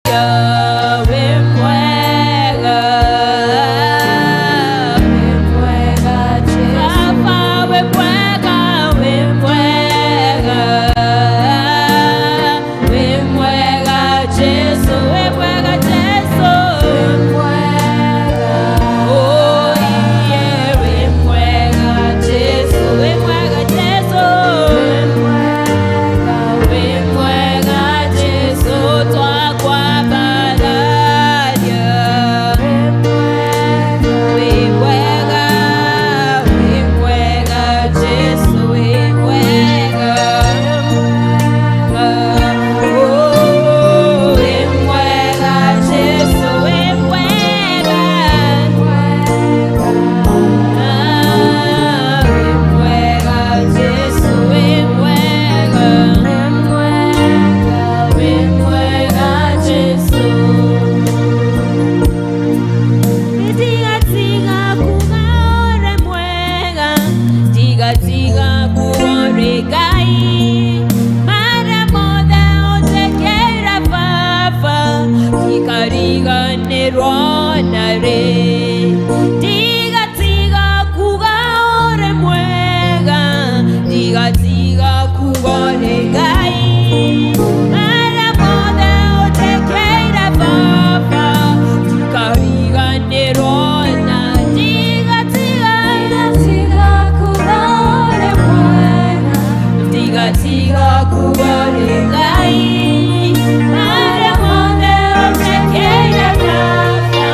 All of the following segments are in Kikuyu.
Wĩ mwega, wĩ mwega Jesu. Baba wĩ mwega, wĩ mwega, wĩ mwega Jesu, wĩ mwega Jesu. Wĩ mwega. Oh yeah, wĩ mwega Jesu, wĩ mwega Jesu. Wĩ mwega. Wĩ mwega Jesu, twakwambararia. Wĩ mwega. Wĩ mwega, wĩ mwega Jesu, wĩ mwega. Oh, wĩ mwega Jesu, wĩ mwega. Ah, wĩ mwega Jesu, wĩ mwega. Wĩ mwega. Wĩ mwega Jesu. Tiga kuga ũrĩ mwega, tiga tiga kuga ũrĩ Ngai. Marĩa mothe ũnjĩkĩire Baba, ndikariganĩrwo narĩ. Tiga tiga kuga ũrĩ mwega, tiga tiga kuga ũrĩ Ngai. Marĩa mothe ũnjĩkĩire Baba, ndikariganĩrwo na tiga tiga. Tiga kuga ũrĩ mwega. Tiga tiga kuga ũrĩ Ngai. Marĩa mothe ũnjĩkĩire Baba,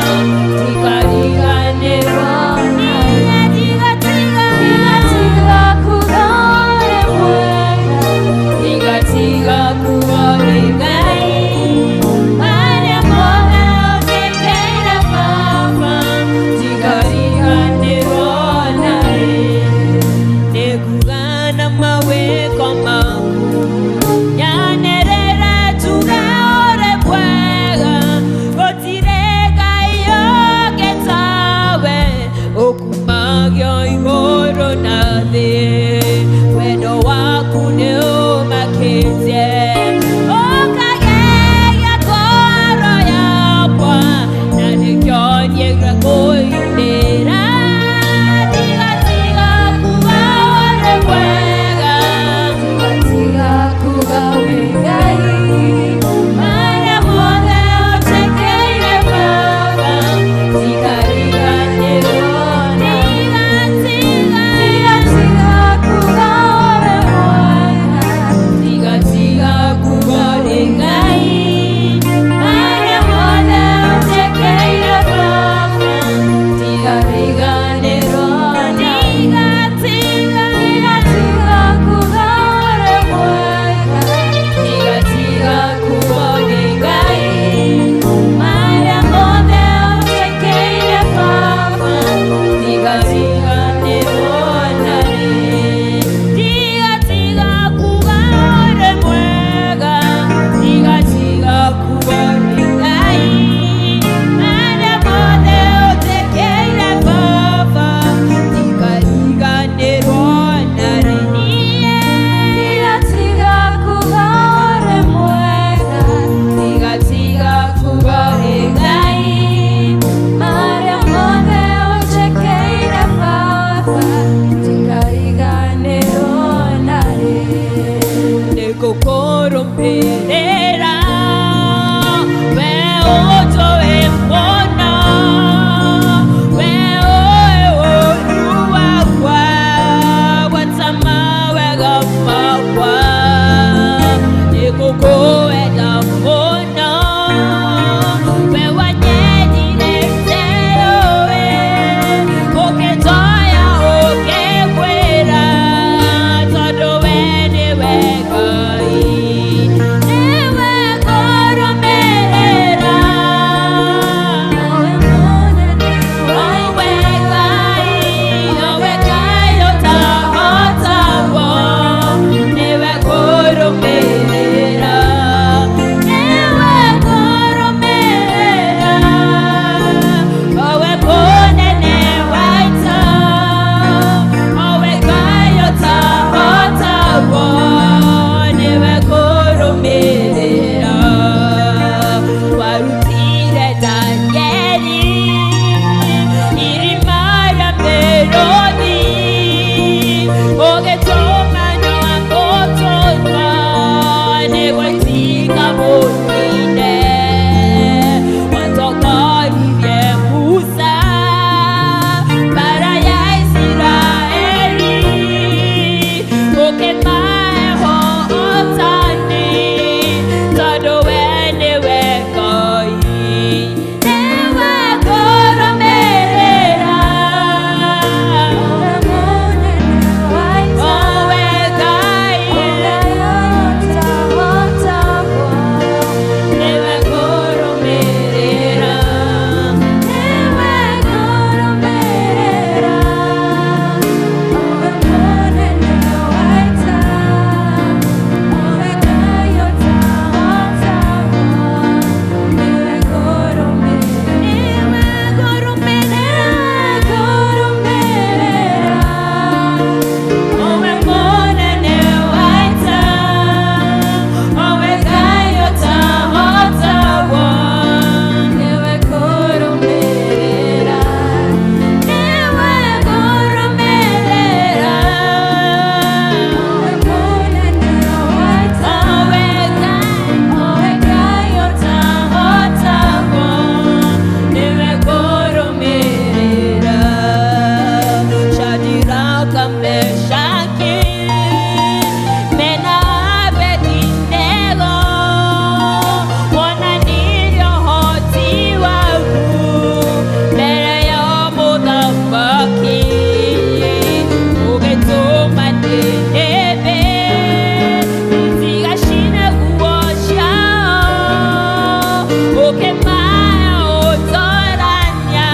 Ũkĩmaya ũtorania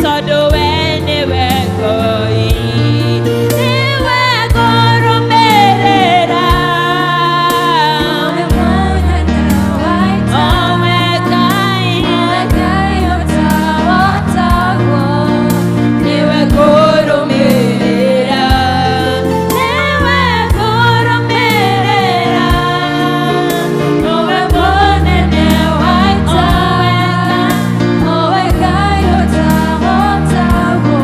tondũ we nĩwe Ngai. Nĩwe ngũrũmĩrĩra. Owe Ngai, nĩwe ngũrũmĩrĩra. Nĩwe ngũrũmĩrĩra. Owe mũnene wa ita. Owe Ngai ũtahotagwo.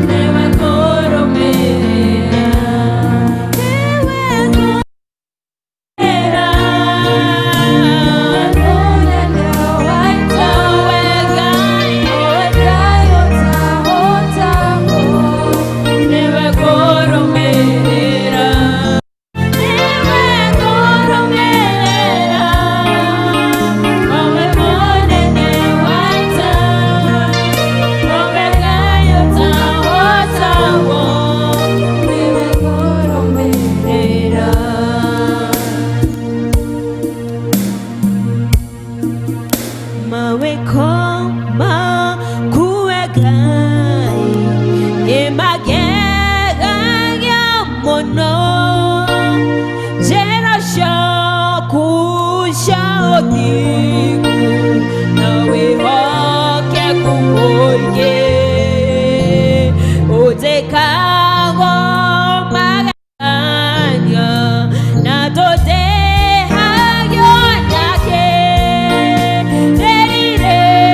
Nĩwe ngũrũmĩrĩra. Nĩwe ngũrũmĩrĩra. Owe Ngai, nĩwe ngũrũmĩrĩra. Nĩwe ngũrũmĩrĩra. Owe mũnene wa ita. Owe Ngai ũtahotagwo. Nĩwe ngũrũmĩrĩra. Mawĩko maku Ngai nĩmagegagia mũno, njĩra ciaku cia ũthingu na wĩhokeku mũingĩ ũnjĩkago magegania na tũtĩhagio nake. Ndĩrirĩria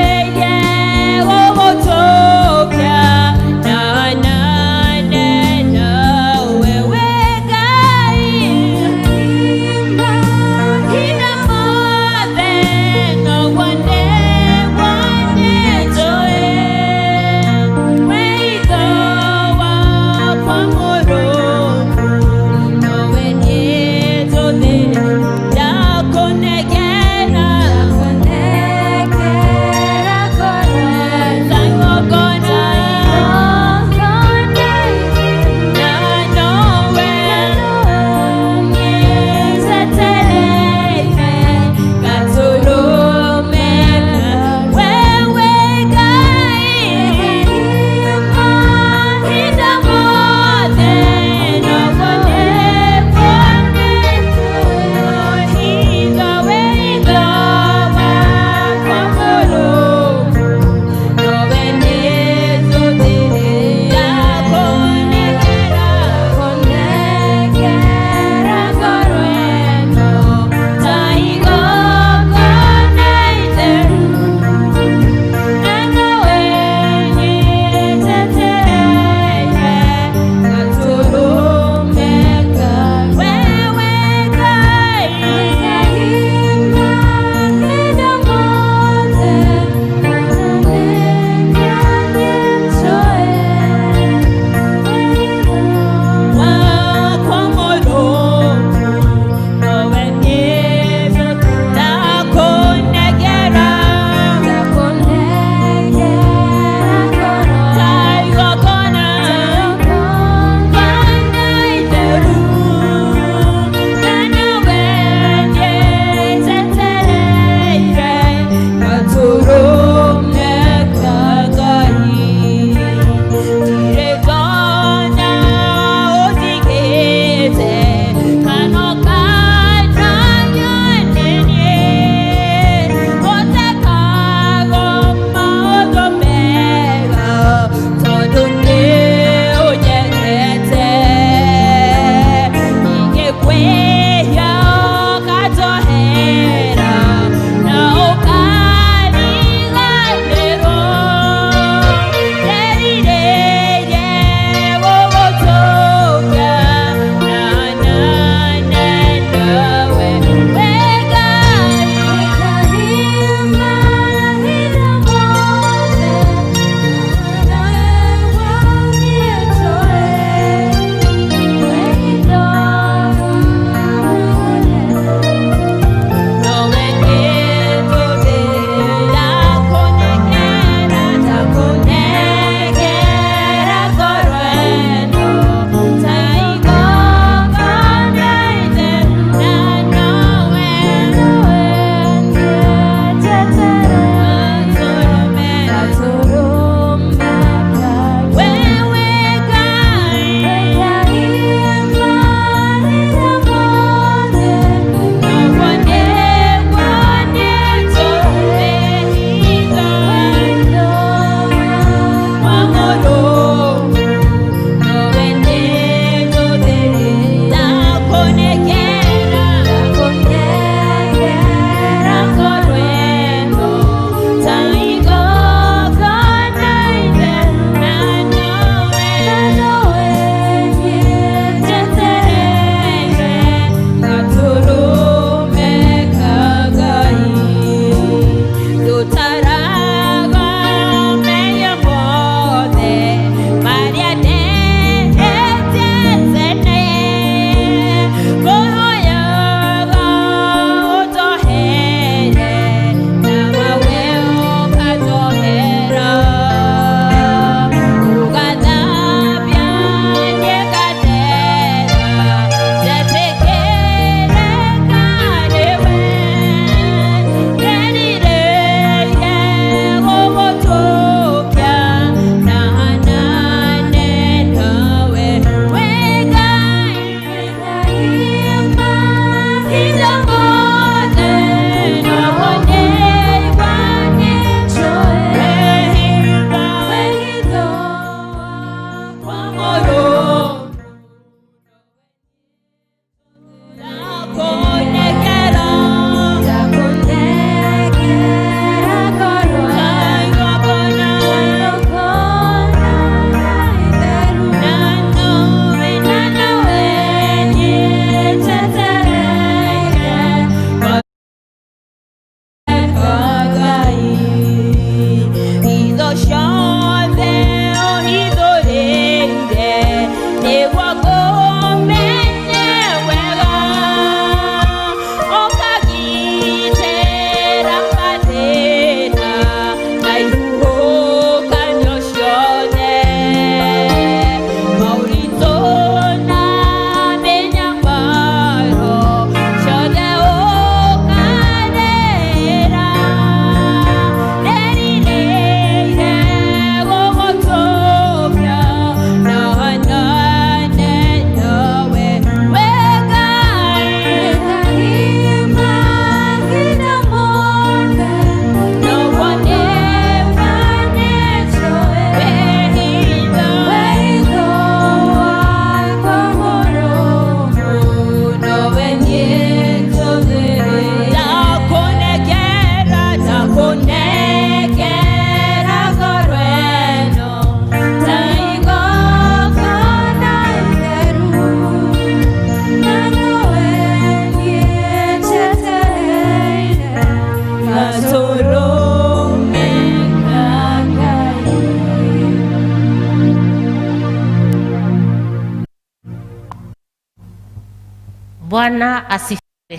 Bwana asifiwe.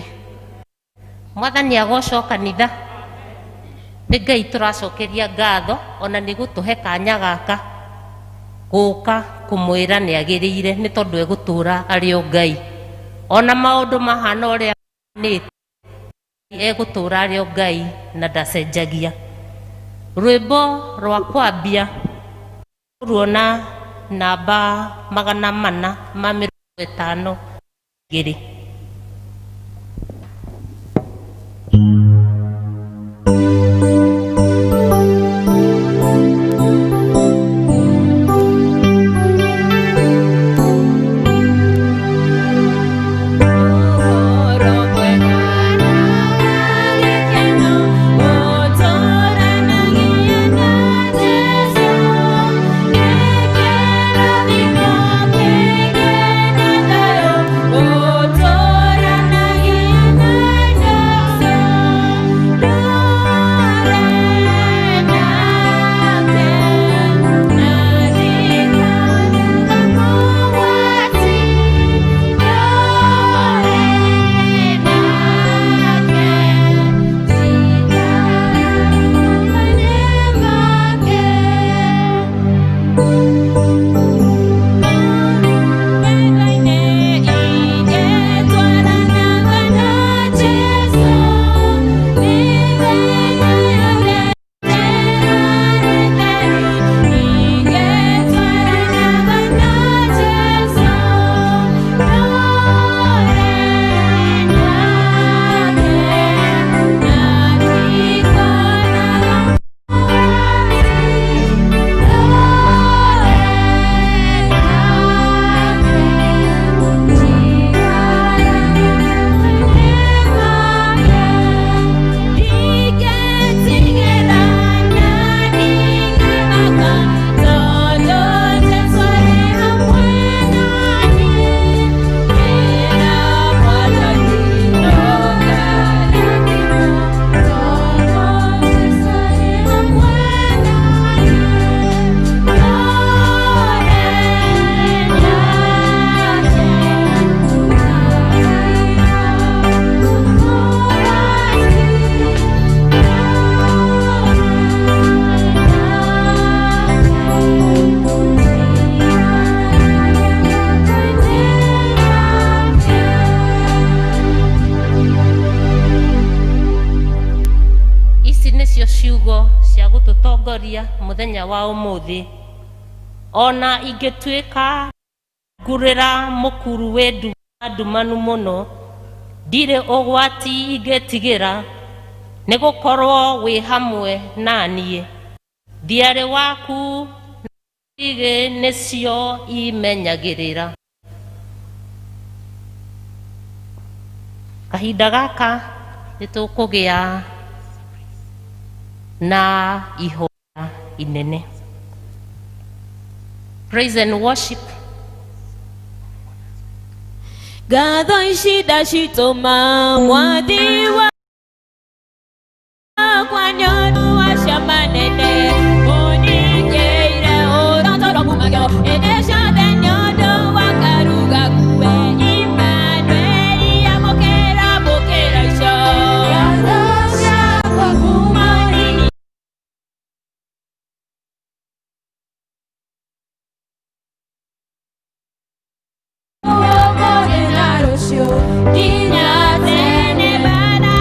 Mwathani agocwo kanitha. Nĩ Ngai tũracokeria ngatho ona nĩ gũtũhe kanya gaka gũka kũmwĩra nĩ agĩrĩire nĩ tondũ egũtũra arĩ o Ngai. Ona maũndũ mahana ũrĩa nĩ egũtũra arĩ o Ngai na ndacenjagia. Rwĩmbo rwa kwambia ruona namba 452. Ici nĩcio ciugo cia gũtũtongoria mũthenya wa ũmũthĩ. Ona ingĩtuĩka ngurĩra mũkuru wĩ nduma ndumanu mũno, ndirĩ ũgwati ingĩtigĩra, nĩ gũkorwo wĩ hamwe na niĩ. Thiarĩ waku na igĩ nĩcio imenyagĩrĩra. Kahinda gaka nĩ tũkũgĩa na ihoya inene. Praise and worship. Ngatho ici ndacitũma mwathi wakwa nĩ ũndũ wa ciama nene ũningĩire ũrotoro kumagio hĩndĩ ciothe nĩ ũndũ wa karuga gue Imanueli amũkĩra mbũkĩra icio. Ngatho ciakwa kuma ũnini. Ũmũthĩ na rũciũ nginya tene. Bara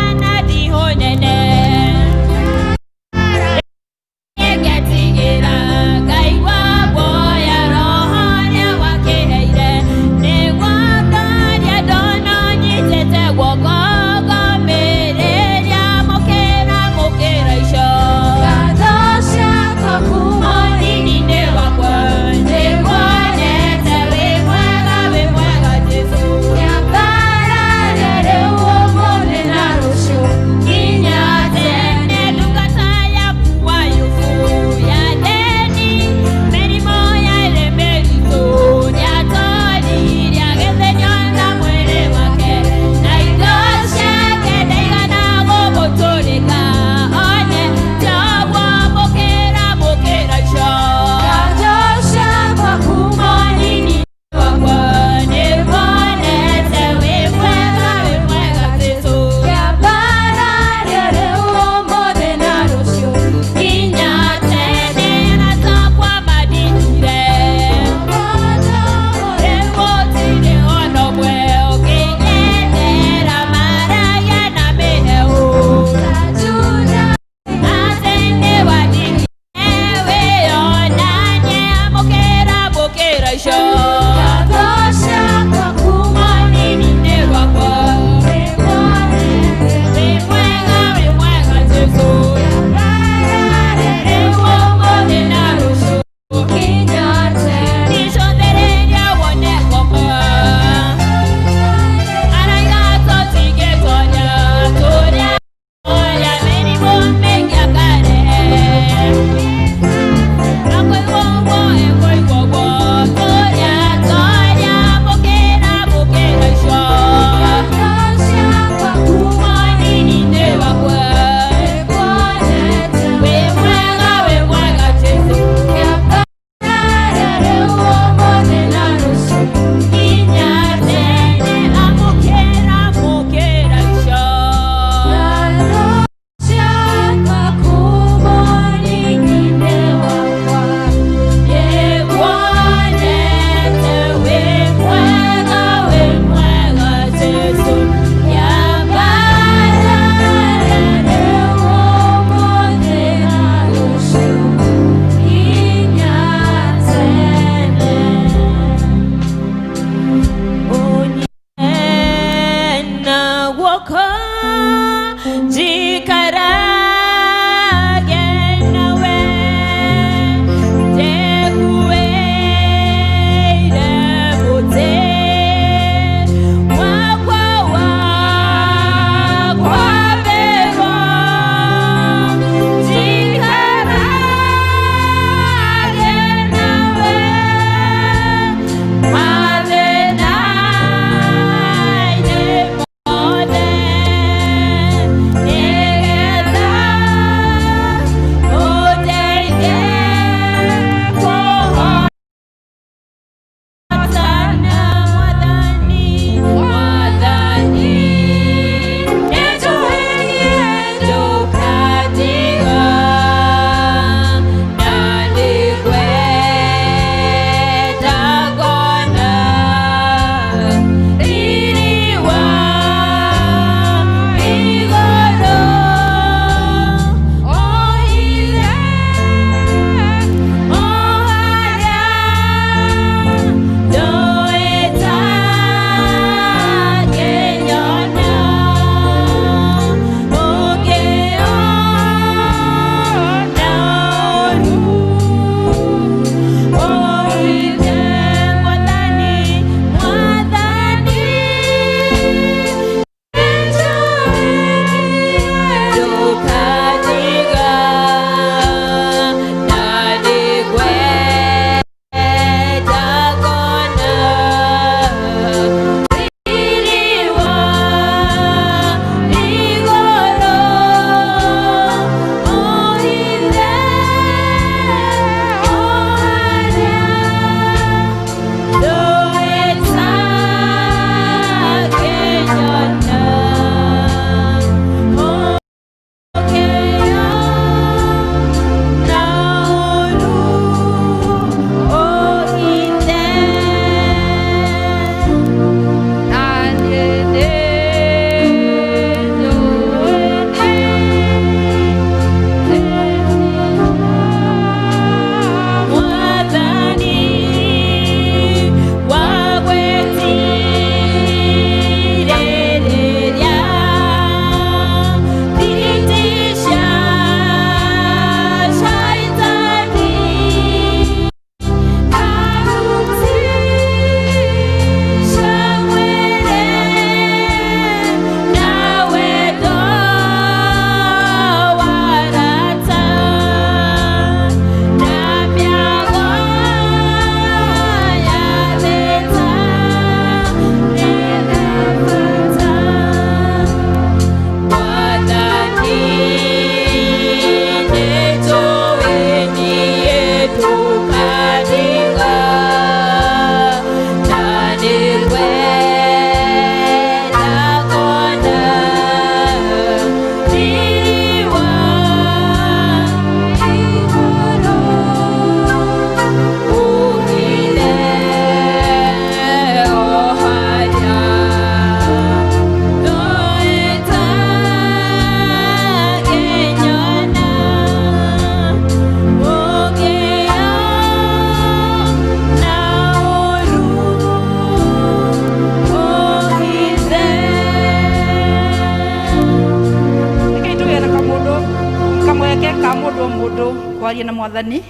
Kamweke ka mũndũ o mũndũ kwaria na mwathani,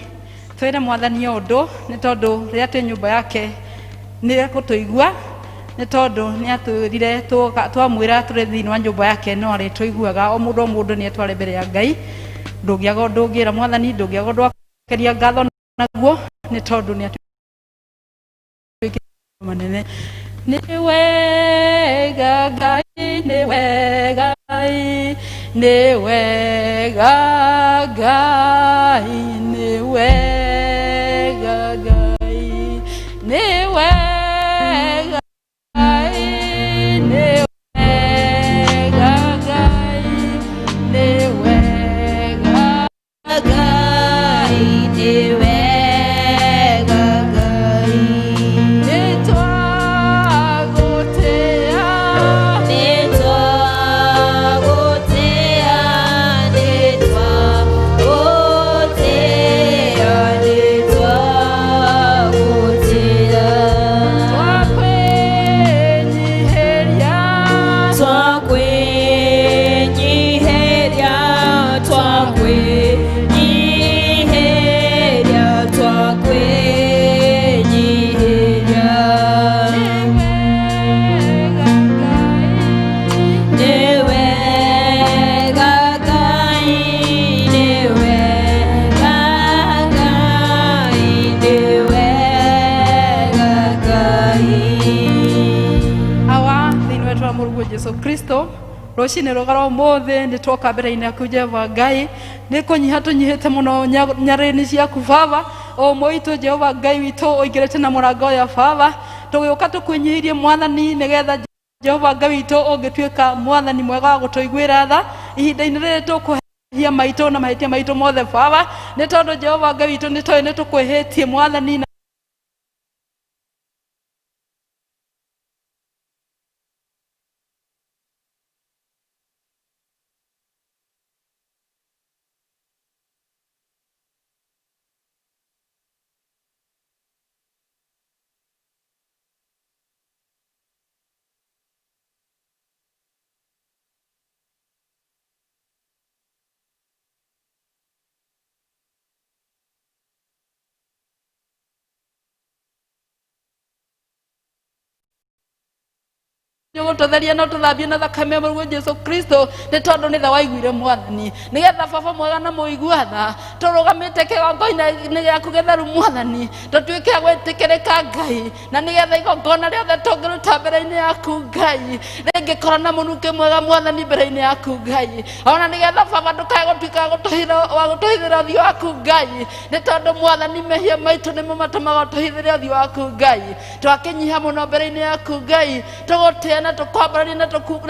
twĩre mwathani o ũndũ, nĩ tondũ rĩrĩa twĩ nyũmba yake nĩ ekũtũigua, nĩ tondũ nĩ atwĩrire twamwĩra tũrĩ thĩinĩ wa nyũmba yake no arĩtũiguaga. O mũndũ o mũndũ nĩ etware mbere ya Ngai, ndũngĩaga ũndũ ũngĩra mwathani, ndũngĩaga ũndũ wakeria ngatho naguo, nĩ tondũ nĩ atwĩkĩte manene. Nĩ wega Ngai, nĩ wega Ngai, nĩ wega Ngai, nĩ wega Ngai, nĩ wega Ngai, nĩ wega Ngai, nĩ wega Ngai, nĩ wega Ngai. Nĩ twagũtĩa, Nĩ twagũtĩa, nĩ twagũtĩa, nĩ twagũtĩa. Twakwĩnyiihĩria, Twakwĩnyiihĩria, twakwĩnyiihĩria, twakwĩnyiihĩria. Nĩ wega Ngai, Nĩ wega Ngai, nĩ wega Ngai, nĩ wega Ngai. Awa thĩinĩ wetu wa Mũrũguo Jesu Kristo, rũcinĩ rũgara ũmũthĩ nĩ twoka mbere-inĩ yaku Jehova Ngai, nĩ kũnyiha tũnyihĩte mũno nyarĩrĩ ciaku Baba. Ũmwe witũ Jehova Ngai witũ ũingĩrĩte na mũrango ũyũ Baba, tũgĩũka tũkwĩnyihĩrie mwathani, nĩgetha Jehova Ngai witũ ũngĩtuĩka mwathani mwega wa gũtũiguĩra tha ihinda-inĩ rĩrĩ tũkũhia maitũ na mahĩtia maitũ mothe Baba, nĩ tondũ Jehova Ngai witũ nĩ tũĩ nĩ tũkwĩhĩtie mwathani na Nĩũgũtũtheria na ũtũthambie na thakame ya Mũrũguo Jesu Kristo, nĩ tondũ nĩ tha waiguire mwathani, nĩgetha baba mwega na mũigua tha tũrũgamĩte kĩgongona-inĩ gĩaku gĩtheru mwathani, tũtuĩke a gwĩtĩkĩrĩka Ngai, na nĩgetha igongona rĩothe tũngĩruta mbere-inĩ yaku Ngai rĩngĩkorwo na mũnungĩ mwega mwathani mbere-inĩ yaku Ngai, ona nĩgetha baba ndũkae gũtuĩka wa gũtũhithĩra ũthiũ waku Ngai, nĩ tondũ mwathani mehia maitũ nĩmo matũmaga ũtũhithĩre ũthiũ waku Ngai. Twakĩnyiha mũno mbere-inĩ yaku Ngai, tũgũtĩe na tũkwambararie na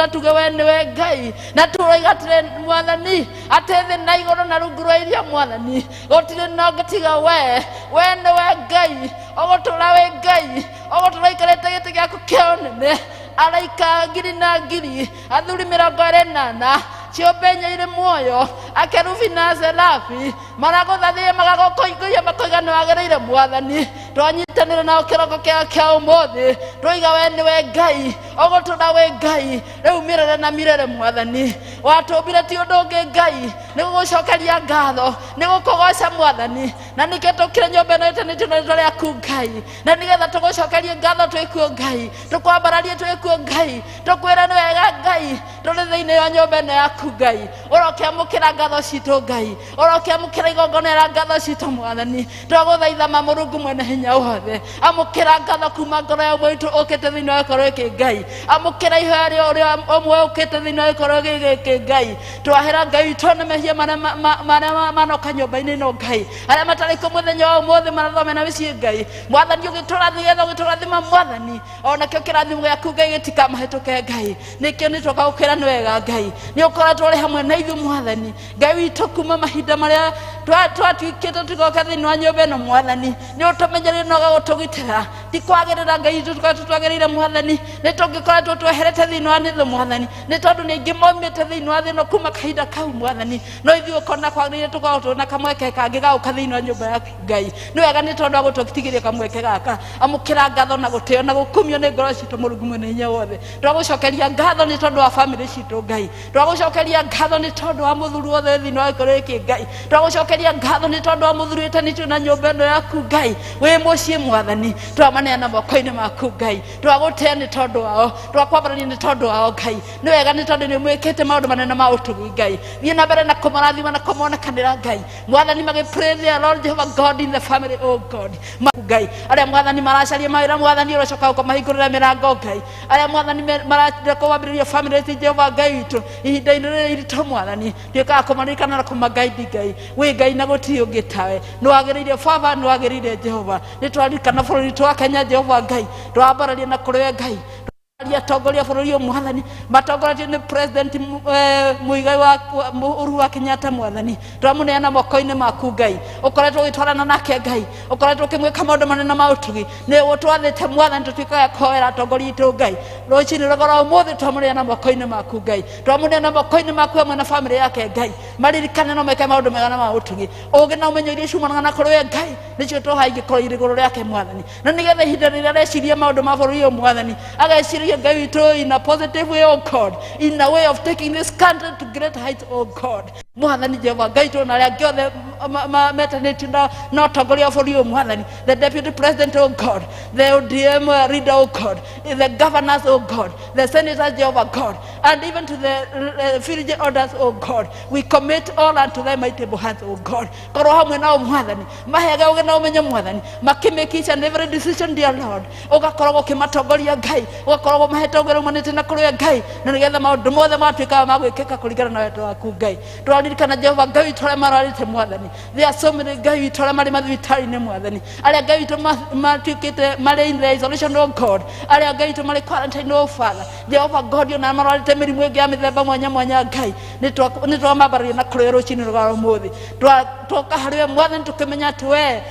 tuge we nĩwe Ngai, na tũroiga atĩrĩ mwathani atĩ thĩ na igũrũ na rungu rwa iria mwathani gũtirĩ na ũngĩ tiga we. We nĩwe Ngai, ũgũtũra wĩ Ngai, ũgũtũra ũikarĩte gĩtĩ gĩaku kĩa ũnene, araika ngiri na ngiri, athuri 24, ciũmbe inya irĩ muoyo, akerubi na serafi maragũthathĩe, magagũkũingũiya, makoiga nĩ wagĩrĩire mwathani. Twanyitanĩra nao kĩroko kĩa ũmũthĩ, twoiga we nĩwe Ngai, ũgũtũra wĩ Ngai rĩu mĩrere na mirere mwathani. Watũmbire ti ũndũ ũngĩ Ngai, nĩ gũgũcokeria ngatho, nĩ gũkũgoca mwathani, na nĩkĩo tũkire nyũmba ĩno ĩtanĩtio na rĩtwa rĩaku Ngai, na nĩgetha tũgũcokerie ngatho twĩkuo Ngai, tũkwambararie twĩkuo Ngai, tũkwĩre nĩ wega Ngai, tũrĩ thĩinĩ wa nyũmba ĩno yaku Ngai. Ũrokĩamũkĩra ngatho citũ Ngai, ũrokĩamũkĩra igongona rĩa ngatho citũ mwathani. Twagũthaitha ma Mũrungu mwene hinya wothe, amũkĩra ngatho kuma ngoro ya ũmwe witũ ũkĩte thĩinĩ wa gĩkorwo gĩkĩ Ngai, amũkĩra ihoya rĩa ũrĩa ũmwe ũkĩte thĩinĩ wa gĩkorwo gĩkĩ Ngai. Twahĩra Ngai witũ nĩ mehia marĩa manoka nyũmba-inĩ ĩno Ngai, arĩa matarĩ kuo mũthenya wa ũmũthĩ marathome na mĩciĩ Ngai mwathani, ũgĩtũrathima, ũgĩtũrathima mwathani, onakĩo kĩrathimo gĩaku Ngai gĩtikamahĩtũke Ngai. Nĩkĩo nĩ twoka gũkwĩra nĩ wega Ngai, nĩ ũkoretwo ũrĩ hamwe na ithuĩ mwathani Ngai witũ kuma mahinda marĩa Twatuĩkĩte tũgoka thĩinĩ wa nyũmba ĩno mwathani nĩ ũtũmenyereire na ũgagũtũgitĩra. Ti kwagĩrĩra Ngai witũ tũkoretwo twagĩrĩire mwathani, nĩ tũngĩkoretwo tweherete thĩinĩ wa thĩ mwathani, nĩ tondũ nĩ aingĩ maumĩte thĩinĩ wa thĩ ĩno kuma kahinda kau mwathani, no ithuĩ ũkona kwagĩrĩire tũkorwo twĩna kamweke kangĩ ga gũka thĩinĩ wa nyũmba yaku Ngai. Nĩ wega nĩ tondũ wa gũtũtigĩria kamweke gaka. Amũkĩra ngatho na gũtĩo na gũkumio nĩ ngoro citũ Mũrungu mwene hinya wothe. Twagũcokeria ngatho nĩ tondũ wa bamĩrĩ citũ Ngai. Twagũcokeria ngatho nĩ tondũ wa mũthuri wothe thĩinĩ wa gĩkũrũ gĩkĩ Ngai. Twagũcokeria ngatho nĩ tondũ wa mũthuri wĩtanĩtio na nyũmba ĩno yaku Ngai. Wĩ mũciĩ mwathani, twamaneana moko-inĩ maku Ngai. Twagũtĩa nĩ tondũ wao, twakwambarania nĩ tondũ wao Ngai. Nĩ wega nĩ tondũ nĩ mwĩkĩte maũndũ manene ma ũtugi Ngai. Thiĩ na mbere na kũmarathima na kũmonekanĩra Ngai. Mwathani magĩ pray there Lord Jehovah God in the family, oh God. Maku Ngai. Arĩa mwathani maracaria mawĩra mwathani ũrocoka ũkamahingũrĩra mĩrango Ngai. Arĩa mwathani marenda kwambĩrĩria family ti Jehova Ngai witũ ihinda-inĩ rĩrĩ iritũ mwathani, tuĩkaga kũmaririkana na kũmangaidi Ngai. Wĩ Ngai na gũtirĩ ũngĩ tawe. Nĩ wagĩrĩire Baba, nĩ wagĩrĩire Jehova. Nĩ twaririkana bũrũri witũ wa Kenya Jehova Ngai, twambararia na kũrĩ we Ngai. Atongoria bũrũri ũyũ mwathani matongoretio nĩ president Muigai wa Uhuru wa Kenyatta mwathani, twamũneana moko-inĩ maku Ngai. Ũkoretwo ũgĩtwarana nake Ngai, ũkoretwo ũkĩmwĩka maũndũ manene ma ũtugi. Nĩ ũtwathĩte mwathani tũtuĩkaga kũhoera atongoria aitũ Ngai. Rũcinĩ rũgoro ũmũthĩ twamũneana moko-inĩ maku Ngai, twamũneana moko-inĩ maku hamwe na bamĩrĩ yake Ngai. Maririkane no meke maũndũ mega na ma ũtugi. Ũgĩ na ũmenyo iria ciumanaga na kũrĩ we Ngai nĩcio tũha ingĩkorwo irĩ igũrũ rĩake mwathani, na nĩgetha ihinda rĩrĩa areciria maũndũ ma bũrũri ũyũ mwathani ageciria Ngai witũ in a positive way, oh God, in a way of taking this country to great heights, oh God. Mwathani Jehova Ngai witũ na arĩa angĩ othe metanĩtio na ũtongoria wa bũrũri ũyũ mwathani, the deputy president, oh God, the ODM leader, oh God, the governors, oh God, the senators, Jehovah God, and even to the village elders, oh God, we commit all unto thy mighty hands, oh God. Korwo hamwe nao mwathani, maheage ũgĩ na ũmenyo mwathani, makĩmake each and every decision, dear Lord. Ũgakoragwo ũkĩmatongoria Ngai, ũgakoragwo mahete ũgĩ umanĩte na kũrĩ we Ngai, na nĩgetha maũndũ mothe magatuĩka ma gwĩkĩka kũringana na wendo waku Ngai. Tũraririkana Jehova Ngai witũ arĩa marwarĩte mwathani, there are so many Ngai witũ arĩa marĩ mathibitarĩ-inĩ mwathani, arĩa Ngai witũ matuĩkĩte marĩ in the isolation, oh God, arĩa Ngai witũ marĩ quarantine, oh Father Jehova God, ona marwarĩte mĩrimũ ĩngĩ ya mĩthemba mwanya mwanya Ngai, nĩ twamambararia na kũrĩ we rũcinĩ rwa ũmũthĩ. Twoka harĩ we mwathani tũkĩmenya atĩ we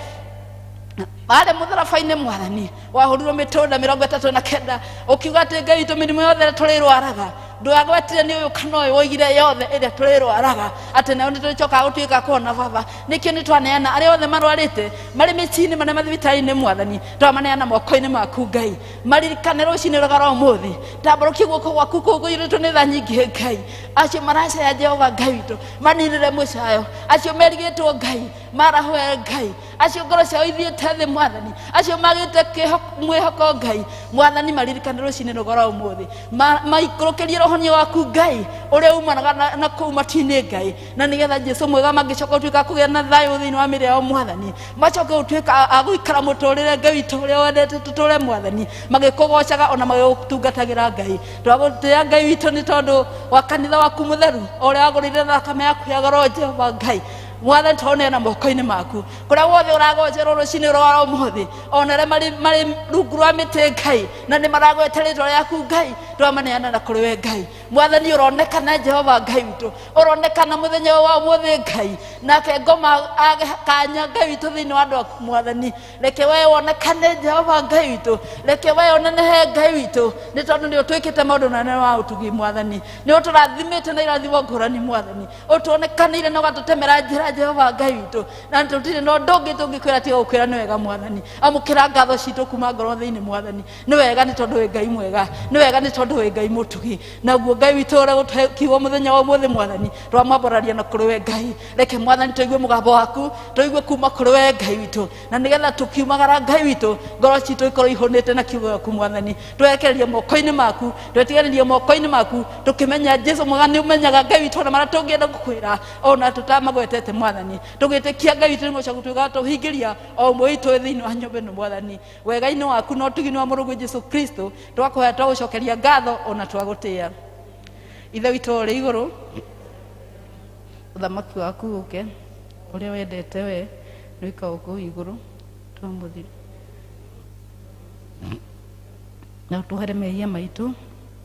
arĩ mũtharaba-inĩ mwathani wahũrirwo mĩtũnda 39 ũkiuga atĩ Ngai witũ mĩrimũ yothe ĩrĩa tũrĩrwaraga, ndwagwetire nĩ ũyũ kana ũyũ, woigire yothe ĩrĩa tũrĩrwaraga atĩ nayo nĩ tũrĩcokaga gũtuĩka kuona Baba. Nĩkĩo nĩ twaneana arĩa othe marwarĩte marĩ mĩciĩ-inĩ, marĩ mathibitarĩ-inĩ mwathani, twamaneana moko-inĩ maku Ngai. Maririkane rũcinĩ rũgara ũmũthĩ, tambũrũkia guoko gwaku kũu kũiyũrĩtwo nĩ tha nyingĩ Ngai. Acio maracaya Jehova Ngai witũ maninĩre mũcayo, acio merigĩtwo Ngai marahũe Ngai, acio ngoro ciao ithiĩte thĩ mwathani, acio magĩte mwĩhoko Ngai mwathani, maririkane rũcinĩ rũgora ũmũthĩ, maikũrũkĩrie ũhonio waku Ngai ũrĩa umanaga na kũu matu-inĩ Ngai, na nĩgetha Jesu mwega mangĩcoka gũtuĩka kũgĩa na thayũ thĩinĩ wa mĩĩrĩ yao mwathani, macoke gũtuĩka a gũikara mũtũrĩre Ngai witũ ũrĩa wendete tũtũre mwathani, magĩkũgocaga ona magĩgũtungatagĩra Ngai. Twagũtĩĩa Ngai witũ nĩ tondũ wa kanitha waku mũtheru ũrĩa wagũrĩire thakame yaku ya goro Jehova Ngai mwathani, twaũneana moko-inĩ maku kũrĩa wothe ũragocerwo rũcinĩ rwa ũmũthĩ, ona arĩa marĩ rungu rwa mĩtĩ Ngai na nĩ maragweta rĩtwa rĩaku Ngai, twamaneana na kũrĩ we Ngai mwathani. Ũronekana Jehova Ngai witũ, ũronekana mũthenya ũyũ wa ũmũthĩ Ngai, nake ngoma age kanya Ngai witũ thĩinĩ wa andũ aku mwathani. Reke we wonekane Jehova Ngai witũ, reke we ũnenehe Ngai witũ, nĩ tondũ nĩ ũtwĩkĩte maũndũ manene ma ũtugi mwathani, nĩ ũtũrathimĩte na irathimo ngũrani mwathani, ũtuonekanĩire na ũgatũtemera njĩra Jehova Ngai witũ, na tũtirĩ na ũndũ ũngĩ tũngĩkwĩra tiga gũkwĩra nĩ wega mwathani. Amũkĩra ngatho citũ kuma ngoro thĩinĩ mwathani. Nĩ wega nĩ tondũ wĩ Ngai mwega, nĩ wega nĩ tondũ wĩ Ngai mũtugi. Naguo Ngai witũ ũrĩa gũtũhe kiugo mũthenya wa ũmũthĩ mwathani, twamwambararia na kũrĩ we Ngai. Reke mwathani tũigue mũgambo waku, tũigue kuma kũrĩ we Ngai witũ, na nĩgetha tũkiumagara Ngai witũ ngoro citũ ikorwo ihũnĩte na kiugo gĩaku mwathani. Twerekererie moko-inĩ maku, twetiganĩrie moko-inĩ maku, tũkĩmenya Jesu mwega nĩ ũmenyaga Ngai witũ ona marĩa tũngĩenda gũkwĩra ona tũtamagwetete mwathani, tũgĩtĩkia Ngai witũ nĩ gũcoka gũtuĩka tũhingĩria o ũmwe witũ thĩinĩ wa nyũmba ĩno mwathani. Wega-inĩ waku na ũtugi-inĩ wa Mũrũguo Jesu Kristo twakũhoya, twagũcokeria ngatho ona twagũtĩĩa. Ithe witũ ũrĩ igũrũ, ũthamaki waku ũke, ũrĩa wendete we nĩ wĩkagwo kũu igũrũ. Twamũthire na ũtwohere mehia maitũ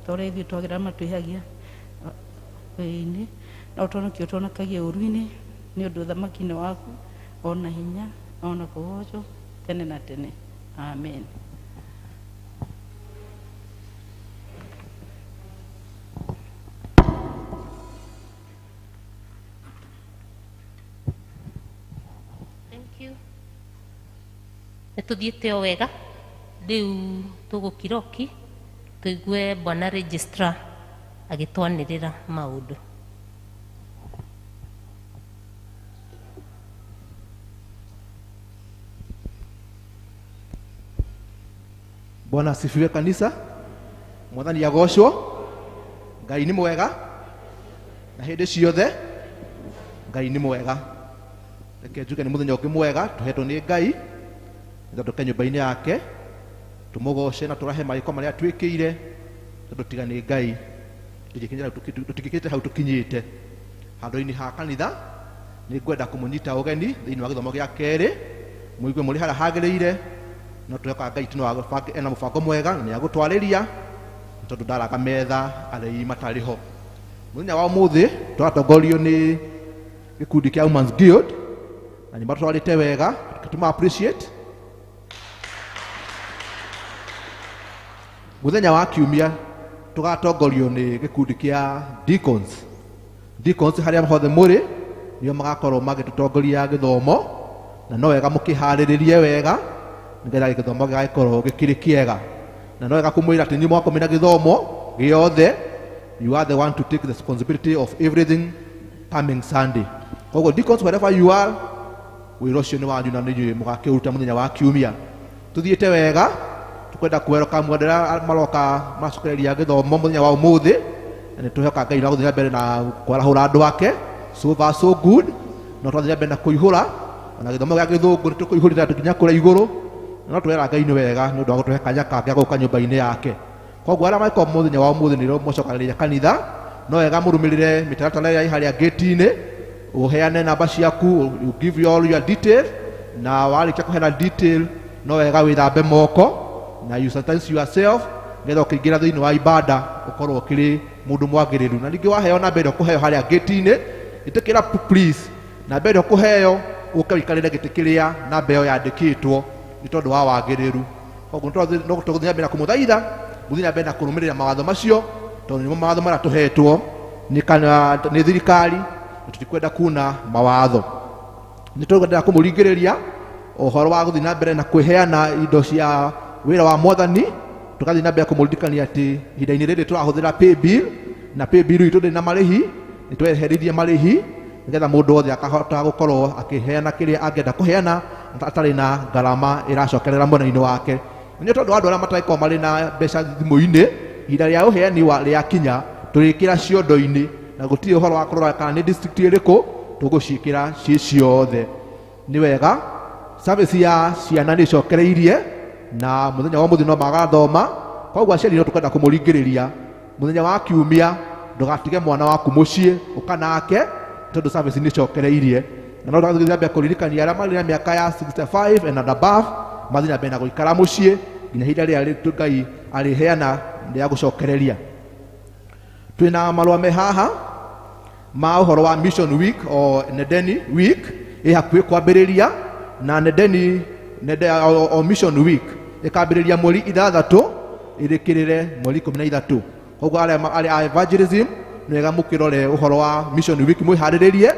ta ũrĩa ithuĩ twagĩrĩra matwĩhagia ĩĩ-inĩ, na ũtũhonokie ũtũhonokagie ũũru-inĩ, Nĩ ũndũ ũthamaki nĩ waku, ona hinya, ona kũgocwo tene na tene. Amen. Thank you. Nĩ tũthiĩte o wega rĩu tũgũkiroki tũigue bwana registrar agĩtwanĩrĩra maũndũ. Bwana asifiwe kanisa. Mwathani agocwo. Ngai nĩ mwega na hĩndĩ ciothe Ngai nĩ mwega. Reke njuge nĩ mũthenya ũngĩ mwega tũhetwo nĩ Ngai nĩgetha tũke nyũmba-inĩ yake tũmũgoce na tũrahe marĩko marĩa twĩkĩire, tondũ tiga nĩ Ngai tũtingĩkinyĩte hau tũkinyĩte. Handũ-inĩ ha kanitha nĩ ngwenda kũmũnyita ũgeni thĩinĩ wa gĩthomo gĩa kerĩ, mũigue mũrĩ harĩa hagĩrĩire, no twĩhokaga Ngai no ena mũbango mwega na nĩ agũtwarĩria, tondũ ndaraga metha arĩi matarĩ ho. Mũthenya wa ũmũthĩ tũratongorio nĩ gĩkundi kĩa Women's Guild na nĩ matwarĩte wega, tũma appreciate. Mũthenya wa kiumia tũgatongorio nĩ gĩkundi kĩa Deacons. Deacons harĩa hothe mũrĩ nĩo magakorwo magĩtũtongoria gĩthomo, na no wega mũkĩharĩrĩrie wega nĩgetha gĩthomo gĩgagĩkorwo gĩkĩrĩ kĩega. Na no wega kũmwĩra atĩ inyuĩ mwakomena gĩthomo gĩothe, you are the one to take the responsibility of everything coming Sunday. Koguo deacons, wherever you are, wĩra ũcio nĩ wanyu na nĩ inyuĩ mũgakĩũruta mũthenya wa kiumia. Tũthiĩte wega, tũkwenda kũwelcome andũ arĩa maroka macokereria gĩthomo mũthenya wa ũmũthĩ, na nĩ twĩhokaga Ngai no agũthiĩ na mbere na kwarahũra andũ ake. So far so good. No twathiĩ na mbere na kũihũra, ona gĩthomo gĩa gĩthũngũ nĩ tũkũihũrĩra nginya kũrĩa igũrũ, na no twĩra Ngai nĩ wega nĩ ũndũ wa gũtũhe kanya kangĩ ga gũka nyũmba-inĩ yake. Koguo arĩa magĩkorwo mũthenya wa ũmũthĩ nĩrĩo mũcokanĩrĩria kanitha, no wega mũrũmĩrĩre mĩtaratara ĩrĩa ĩ harĩa gate-inĩ, ũheane namba ciaku, you give you all your detail, na warĩkia kũheana detail no wega wĩthambe moko na you sanitize yourself nĩgetha ũkĩingĩra thĩinĩ wa ibada ũkorwo ũkĩrĩ mũndũ mwagĩrĩru. Na ningĩ waheo namba ĩrĩa ũkũheo harĩa gate-inĩ, ĩtĩkĩra please, namba ĩrĩa ũkũheo ũke ũikarĩre gĩtĩ kĩrĩa namba ĩyo yandĩkĩtwo nĩ tondũ wa wagĩrĩru. Koguo no tũgũthiĩ na mbere na kũmũthaitha mũthiĩ na mbere na kũrũmĩrĩra mawatho macio, tondũ nĩmo mawatho marĩa tũhetwo nĩ kana nĩ thirikari, na tũtikwenda kuna mawatho. Nĩ tũkwenda kũmũringĩrĩria ũhoro wa gũthiĩ na mbere na kwĩheana indo cia wĩra wa mwathani, tũgathiĩ na mbere kũmũririkania atĩ ihinda-inĩ rĩrĩ tũrahũthĩra paybill, na paybill itũ ndĩrĩ na marĩhi, nĩ tweheririe marĩhi nĩgetha mũndũ wothe akahota gũkorwo akĩheana kĩrĩa angĩenda kũheana atarĩ na ngarama ĩracokerera mwena-inĩ wake. Nĩ tondũ wa andũ arĩa matagĩkorwo marĩ na mbeca thimũ-inĩ, ihinda rĩa ũheani wa rĩakinya tũrĩkĩra ciondo-inĩ, na gũtirĩ ũhoro wa kũrora kana nĩ district ĩrĩkũ, tũgũciĩkĩra ciĩ ciothe. Nĩ wega service ya ciana nĩ ĩcokereirie na mũthenya wa ũmũthĩ no magathoma, koguo aciari no tũkwenda kũmũringĩrĩria mũthenya wa kiumia ndũgatige mwana waku mũciĩ ũka nake, tondũ service nĩ ĩcokereirie. Na no tũgathiĩ na mbere kũririkania arĩa marĩ na mĩaka ya 65 and above mathiĩ na mbere na gũikara mũciĩ nginya ihinda rĩrĩa Ngai arĩheana rĩa gũcokereria. Twĩna marũa me haha ma ũhoro wa Mission Week o Nedeni Week ĩ hakuhĩ kwambĩrĩria, na Nedeni Nede, o Mission Week ĩkambĩrĩria mweri 6 ĩrĩkĩrĩre mweri 13. Koguo arĩa arĩa a evangelism nĩ wega mũkĩrore ũhoro wa Mission Week mwĩharĩrĩrie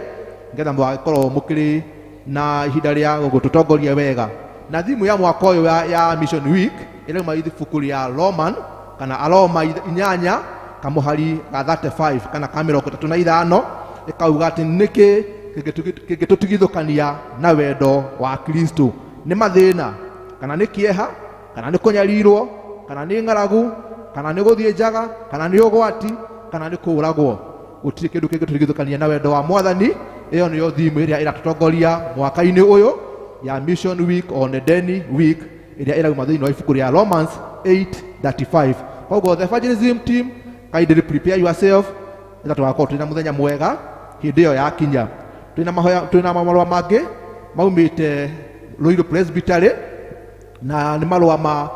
nĩgetha mũgagĩkorwo mũkĩrĩ na ihinda rĩa gũtũtongoria wega. Na thimu ya mwaka ũyũ ya Mission Week ĩrauma ibuku rĩa Roman kana Aroma 8 kamũhari ga 35 kana ka 35, ĩkauga atĩ nĩkĩ kĩngĩtũtigithũkania na wendo wa Kristo? Nĩ mathĩna, kana nĩ kĩeha, kana nĩ kũnyarirwo, kana nĩ ng'aragu, kana nĩ gũthiĩ njaga, kana nĩ ũgwati, kana nĩ kũũragwo. Gũtirĩ kĩndũ kĩngĩtũtigithũkania na wendo wa Mwathani. Ĩyo nĩyo thimu ĩrĩa ĩratũtongoria mwaka-inĩ ũyũ ya Mission Week o Nedeni Week ĩrĩa ĩrauma thĩinĩ wa ibuku rĩa Romans 8:35. Koguo the evangelism team, kindly prepare yourself nĩgetha tũgakorwo twĩna mũthenya mwega hĩndĩ ĩyo yakinya. Twĩna mahoya, twĩna marũa mangĩ maumĩte Ruiru Presbytery, na nĩ marũa ma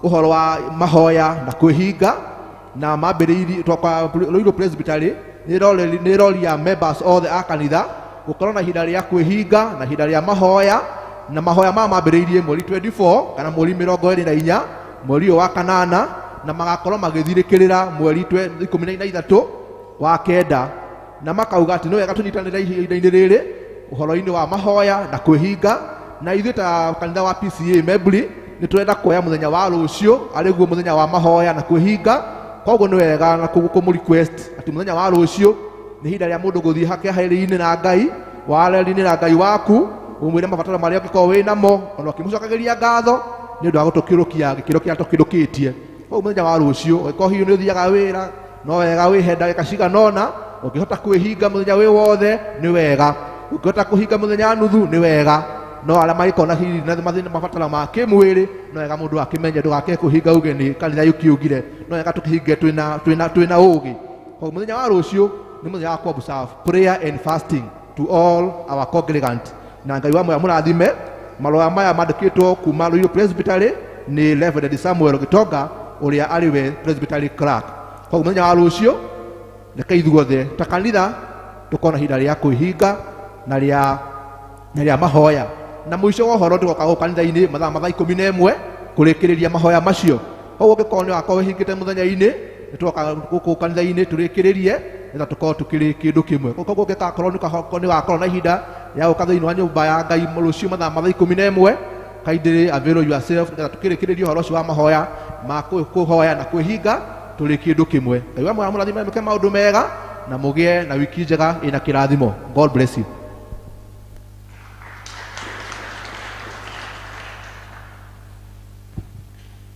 ũhoro wa mahoya na kwĩhinga, na mambĩrĩirie Ruiru Presbytery nĩ ĩroria members othe a kanitha Gũkorwo na ihinda rĩa kwĩhinga na ihinda rĩa mahoya, na mahoya maya mambĩrĩirie mweri 24 kana mweri 24 mweri ũyũ wa kanana, na magakorwo magĩthirĩkĩrĩra mweri 13 wa kenda, na makauga atĩ nĩ wega tũnyitanĩre ihinda-inĩ rĩrĩ ũhoro-inĩ wa mahoya na kwĩhinga. Na ithuĩ ta kanitha wa PCEA Membri nĩ tũrenda kuoya mũthenya wa rũciũ arĩ guo mũthenya wa mahoya na kwĩhinga. Koguo nĩ wega na kũmũ request atĩ mũthenya wa rũciũ nĩ ihinda rĩa mũndũ gũthiĩ hakeharĩinĩ na Ngai, warĩinĩ na Ngai waku, ũmwĩre mabataro marĩa ũngĩkorwo wĩ namo, ona ũkĩmũcokagĩria ngatho nĩ ũndũ wa gũtũkĩrũkia gĩkĩro kĩrĩa tũkĩrũkĩtie. Koguo mũthenya wa rũciũ ũngĩkorwo hihi nĩ ũthiaga wĩra, no wega wĩhe ndagĩka cigana ũna, ũngĩhota kwĩhinga mũthenya wĩ wothe nĩ wega, ũngĩhota kũhinga mũthenya nuthu nĩ wega, no arĩa mangĩkorwo na hihi na mathĩna mabataro ma kĩmwĩrĩ no wega mũndũ akĩmenye ndũgake kũhinga uge nĩ kanitha yũkiugire, no wega tũkĩhinge twĩna ũgĩ. Koguo mũthenya wa rũciũ nĩ mũthenya wa kũ-observe prayer and fasting to all our congregants. Na Ngai wa muoyo mũrathime. Marũa maya mandĩkĩtwo kuma Ruiru Presbytery nĩ Reverend Samuel Gitonga ũrĩa arĩ we Presbytery clerk. Koguo mũthenya wa rũciũ reke ithuothe ta kanitha tũkorwo na ihinda rĩa kwĩhinga na rĩa mahoya. Na mũico wa ũhoro tũgoka gũkũ kanitha-inĩ mathaa ma thaa 11 kũrĩkĩrĩria mahoya macio. Koguo ũngĩkorwo nĩ wakorwo wĩhingĩte mũthenya-inĩ, nĩ tũgoka gũkũ kanitha-inĩ tũrĩkĩrĩrie nĩgetha tũkorwo tũkĩrĩ kĩndũ kĩmwe. Koguo ũngĩgakorwo nĩ wakorwo na ihinda rĩa gũka thĩinĩ wa nyũmba ya Ngai rũciũ mathaa ma thaa 11, kindly avail yourself nĩgetha tũkĩrĩkĩrĩrie ũhoro ũcio wa mahoya ma kũhoya na kwĩhinga tũrĩ kĩndũ kĩmwe. Ngai wa muoyo amũrathime, mwĩke maũndũ mega na mũgĩe na wiki njega ĩna kĩrathimo. God bless you.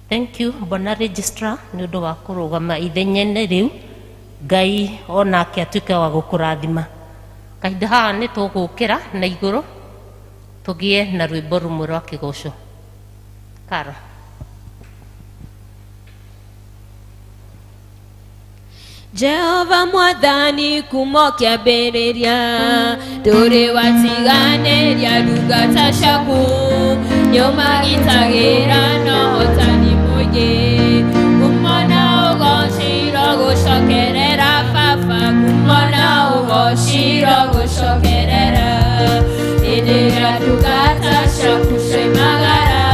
Thank you Bwana Registrar nĩ ũndũ wa kũrũgama ithenya-inĩ rĩu. Ngai onake atuĩke wa gũkũrathima. Kahinda haha nĩ tũgũkĩra na igũrũ tũgĩe na rwĩmbo rũmwe rwa kĩgoco. Karo. Jehova mwathani kuma kĩambĩrĩria ndũrĩ watiganĩria ndungata ciaku, nĩũmagitagĩra na ũhotani mũingĩ. Kumona ũgocirwo gũcokerera baba, kumona ũgocirwo gũcokerera. Hĩndĩ ĩrĩa ndungata ciaku cioimagara,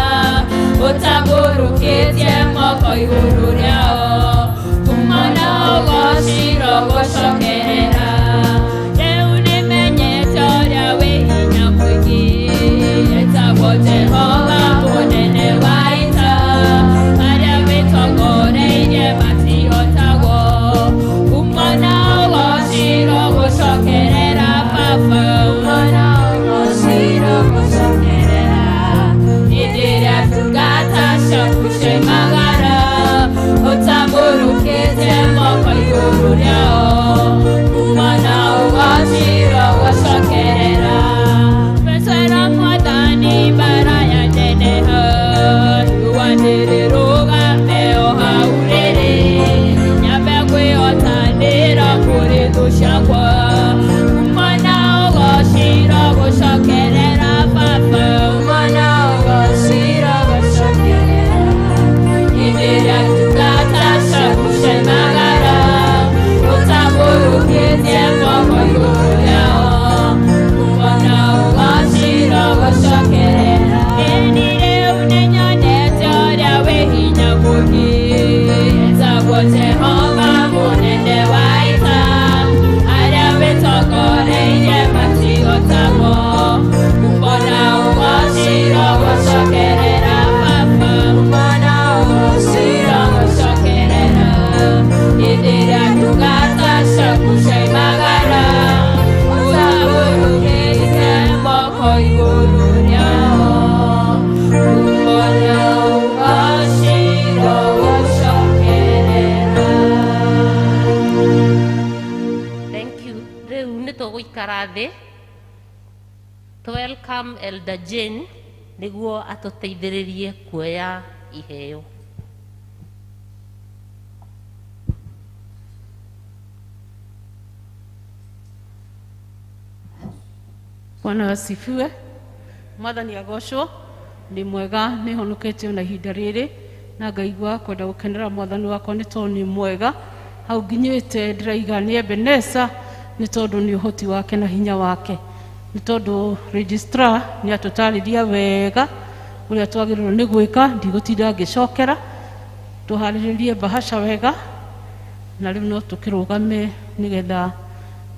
ũtambũrũkĩtie moko igũrũ rĩao, kumona ũgocirwo gũcokerera. Rĩu nĩmenyete ũrĩa wĩ hinya mũingĩ, etagwo Jehova mũnene wa ita, arĩa wĩtongoreirie matihotagwo. Kumona ũgocirwo gũcokerera baba, kumona ũgocirwo gũcokerera. Hĩndĩ ĩrĩa ndungata ciaku cioimagara, ũtambũrũkĩtie moko igũrũ rĩao, kumona ũgocirwo gũcokerera. Mecera mwathani mbara ya neneha, riũa nĩrĩrũgame o hau rĩrĩ, nyambe kwĩhotanĩra kũrĩ thũ ciakwa. Kumona ũgocirwo gũcokerera baba, kumona ũgocirwo gũcokerera. Hĩndĩ ĩrĩa ndungata ciaku cioimagara, ũtambũrũkĩtie moko igũrũ rĩao, kumona ũgocirwo gũcokerera. Ĩni rĩu nĩnyonete ũrĩa wĩ hinya mũingĩ, etagwo Jehova mũnene wa ita, arĩa wĩtongoreirie matihotagwo. Kumona ũgocirwo gũcokerera baba, kumona ũgocirwo gũcokerera. Hĩndĩ ĩrĩa ndungata ciaku cioimagara, ũtambũrũkĩtie moko igũrũ rĩao, kumona ũgocirwo gũcokerera. Thank you. Rĩu nĩ tũgũikara thĩ to welcome Elder Jane nĩguo atũteithĩrĩrie kuoya iheo. Bwana asifiwe. Mwathani agocwo. Nĩ mwega, nĩ honoketio na ihinda rĩrĩ na ngaigua kwenda gũkenera mwathani wakwa nĩ tondũ nĩ mwega. Hau nginyĩte ndĩraiga nĩ Ebeneza nĩ tondũ nĩ ũhoti wake na hinya wake. Nĩ tondũ registrar nĩ atũtarĩria wega ũrĩa twagĩrĩirwo nĩ gwĩka, ndigũtinda ngĩcokera. Tũharĩrĩrie bahasha wega, na rĩu no tũkĩrũgame nĩgetha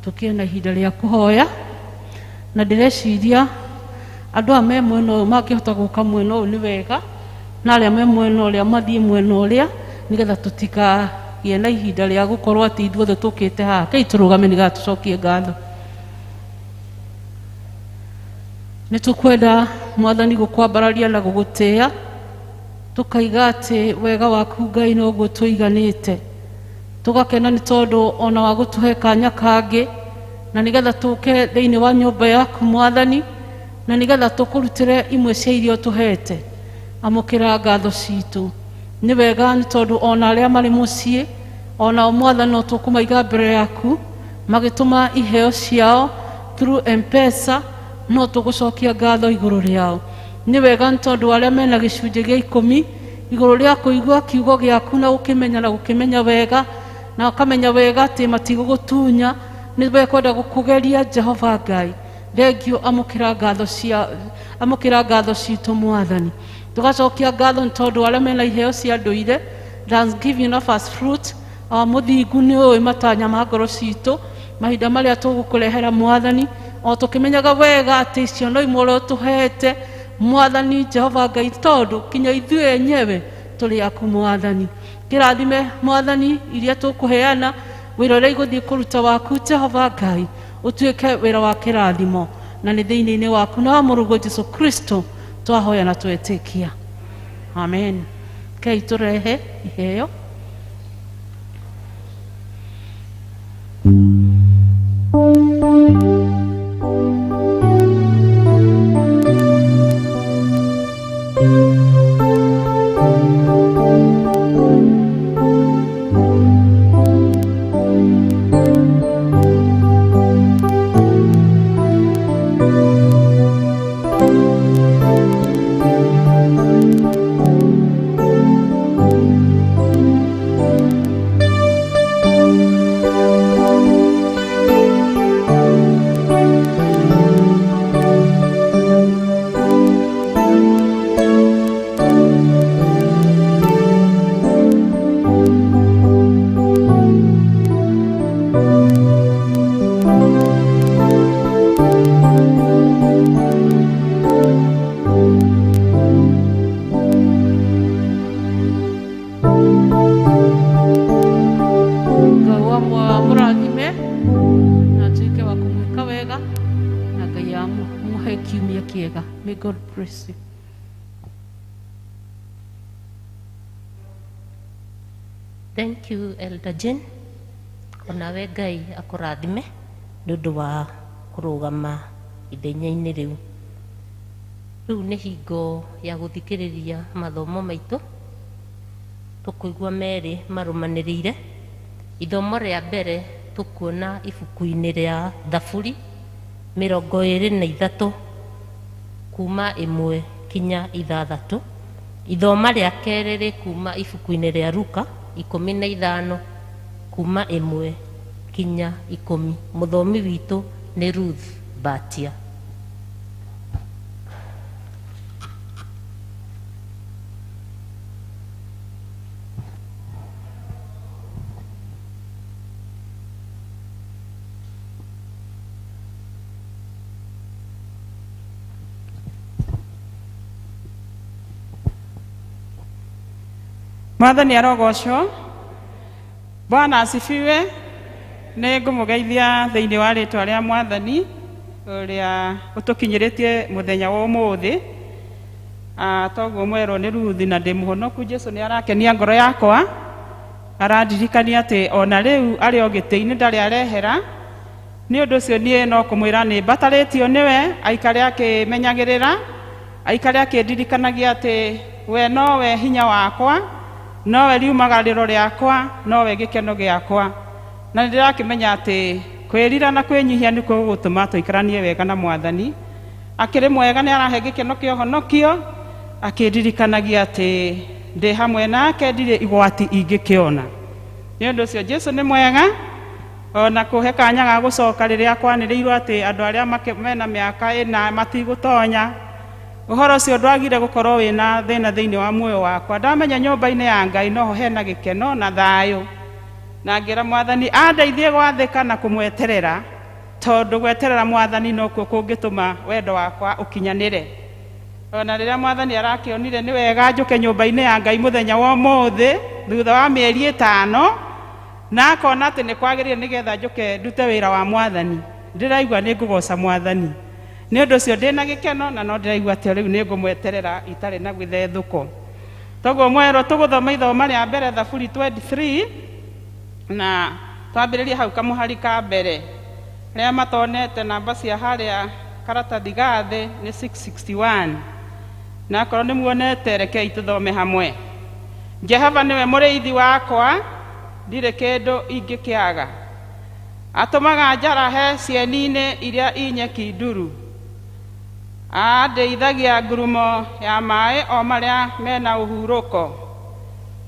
tũkĩe na ihinda rĩa kũhoya. Na ndĩreciria andũ aya me mwena ũyũ mangĩhota gũka mwena ũyũ nĩ wega, na arĩa me mwena ũrĩa mathiĩ mwena ũrĩa, nĩgetha tũtikagĩe na ihinda rĩa gũkorwo atĩ ithuothe tũkĩte haha. Kei tũrũgame nĩgetha tũcokie ngatho. Nĩ tũkwenda Mwathani gũkwambararia na gũgũtĩĩa, tũkaiga atĩ wega waku Ngai noguo tũiganĩte. Tũgakena nĩ tondũ ona wa gũtũhe kanya kangĩ, na nĩgetha tũke thĩinĩ wa nyũmba yaku Mwathani, na nĩgetha tũkũrutĩre imwe cia iria ũtũhete. Amũkĩra ngatho citũ. Nĩ wega nĩ tondũ ona arĩa marĩ mũciĩ onao Mwathani no tũkũmaiga mbere yaku, magĩtũma iheo ciao through M-Pesa, no tũgũcokia ngatho igũrũ rĩao. Nĩ wega nĩ tondũ arĩa mena gĩcunjĩ gĩa 10 igũrũ rĩa kũigua kiugo gĩaku na gũkĩmenya na gũkĩmenya wega, na ũkamenya wega atĩ matigũgũtunya, nĩ mekwenda gũkũgeria Jehova Ngai. Thengio, amũkĩra ngatho cia, amũkĩra ngatho citũ Mwathani. Tũgacokia ngatho nĩ tondũ arĩa mena iheo cia ndũire, thanksgiving of us fruit, mũthingu nĩ ũĩ matanya ma ngoro citũ, mahinda marĩa tũgũkũrehera Mwathani, o tũkĩmenyaga wega atĩ icio no imwe ũrĩa ũtũhete Mwathani Jehova Ngai, tondũ kinya ithuĩ enyewe tũrĩ aku Mwathani. Kĩrathime Mwathani iria tũkũheana, wĩra ũrĩa igũthiĩ kũruta waku Jehova Ngai, ũtuĩke wĩra wa kĩrathimo, na nĩ thĩinĩ-inĩ waku na wa mũrũguo Jesu Kristo twahoya na twetĩkia, amen. Kei tũrehe iheo. Ngai wa mũrathime na atuĩke wa kũmwĩka wega, na Ngai amũhe kiumia kĩega. May God bless you. Thank you, Elder Jane. Onawe Ngai akũrathime nĩ ũndũ wa kũrũgama ithenya-inĩ rĩu. Rĩu nĩ hingo ya gũthikĩrĩria mathomo maitũ, tũkũigua merĩ marũmanĩrĩire. Ithomo rĩa mbere tũkuona ibuku-inĩ rĩa Thaburi 23 kuma 1 kinya 6. Ithoma rĩa kerĩ rĩ kuma ibuku-inĩ rĩa Luka 15 kuma 1 kinya 10. Mũthomi witũ nĩ Ruth Batia. Mwathani arogocwo. Bwana asifiwe. Nĩ ngũmũgeithia thĩinĩ wa rĩtwa rĩa Mwathani ũrĩa ũtũkinyĩrĩtie mũthenya wa ũmũthĩ. Toguo mwerwo nĩ Ruthi, na ndĩ mũhonoku. Jesu nĩ arakenia ngoro yakwa, arandirikania atĩ ona rĩu arĩ o gĩtĩ-inĩ ndarĩ arehera. Nĩ ũndũ ũcio niĩ no kũmwĩra nĩ mbatarĩtio nĩwe, aikare akĩmenyagĩrĩra, aikare akĩndirikanagia atĩ we nowe hinya wakwa, nowe riumagarĩro rĩakwa, nowe gĩkeno gĩakwa. Na nĩ ndĩrakĩmenya atĩ kwĩrira na kwĩnyihia nĩkuo gũgũtũma tũikaranie wega na Mwathani. Akĩrĩ mwega, nĩ arahe gĩkeno kĩa ũhonokio, akĩndirikanagia atĩ ndĩ hamwe nake, ndirĩ igwati ingĩkĩona. Nĩ ũndũ ũcio Jesu nĩ mwega. Ona kũhe kanya ga gũcoka rĩrĩa kwanĩrĩirwo atĩ andũ arĩa mena mĩaka ĩna matigũtonya. Ũhoro ũcio ndwagire gũkorwo wĩna thĩna thĩinĩ wa muoyo wakwa. Ndamenya nyũmba-inĩ ya Ngai noho hena gĩkeno na thayũ. Na ngĩra Mwathani andeithie gwathĩka na kũmweterera, tondũ gweterera Mwathani nokuo kũngĩtũma wendo wakwa ũkinyanĩre. Ona rĩrĩa Mwathani arakĩonire nĩ wega njũke nyũmba-inĩ ya Ngai mũthenya wa ũmũthĩ thutha wa mĩeri 5, na akona atĩ nĩ kwagĩrĩire nĩgetha njũke ndute wĩra wa Mwathani, ndĩraigua nĩ ngũgoca Mwathani. Nĩ ũndũ ũcio ndĩna gĩkeno na no ndĩraigua atĩ rĩu nĩ ngũmweterera itarĩ na gwĩthethũko. Toguo mwerwo tũgũthoma ithoma rĩa mbere Thaburi 23 na twambĩrĩrie hau kamũhari ka mbere. Arĩa matonete namba cia harĩa karatathi ga thĩ nĩ 661. Na akorwo nĩ muonete rekei tũthome hamwe. Jehova nĩwe mũrĩithi wakwa, ndirĩ kĩndũ ingĩkĩaga. Atũmaga njarahe cieni-inĩ iria i nyeki nduru. Andeithagia ngurumo ya maĩ o marĩa mena ũhurũko.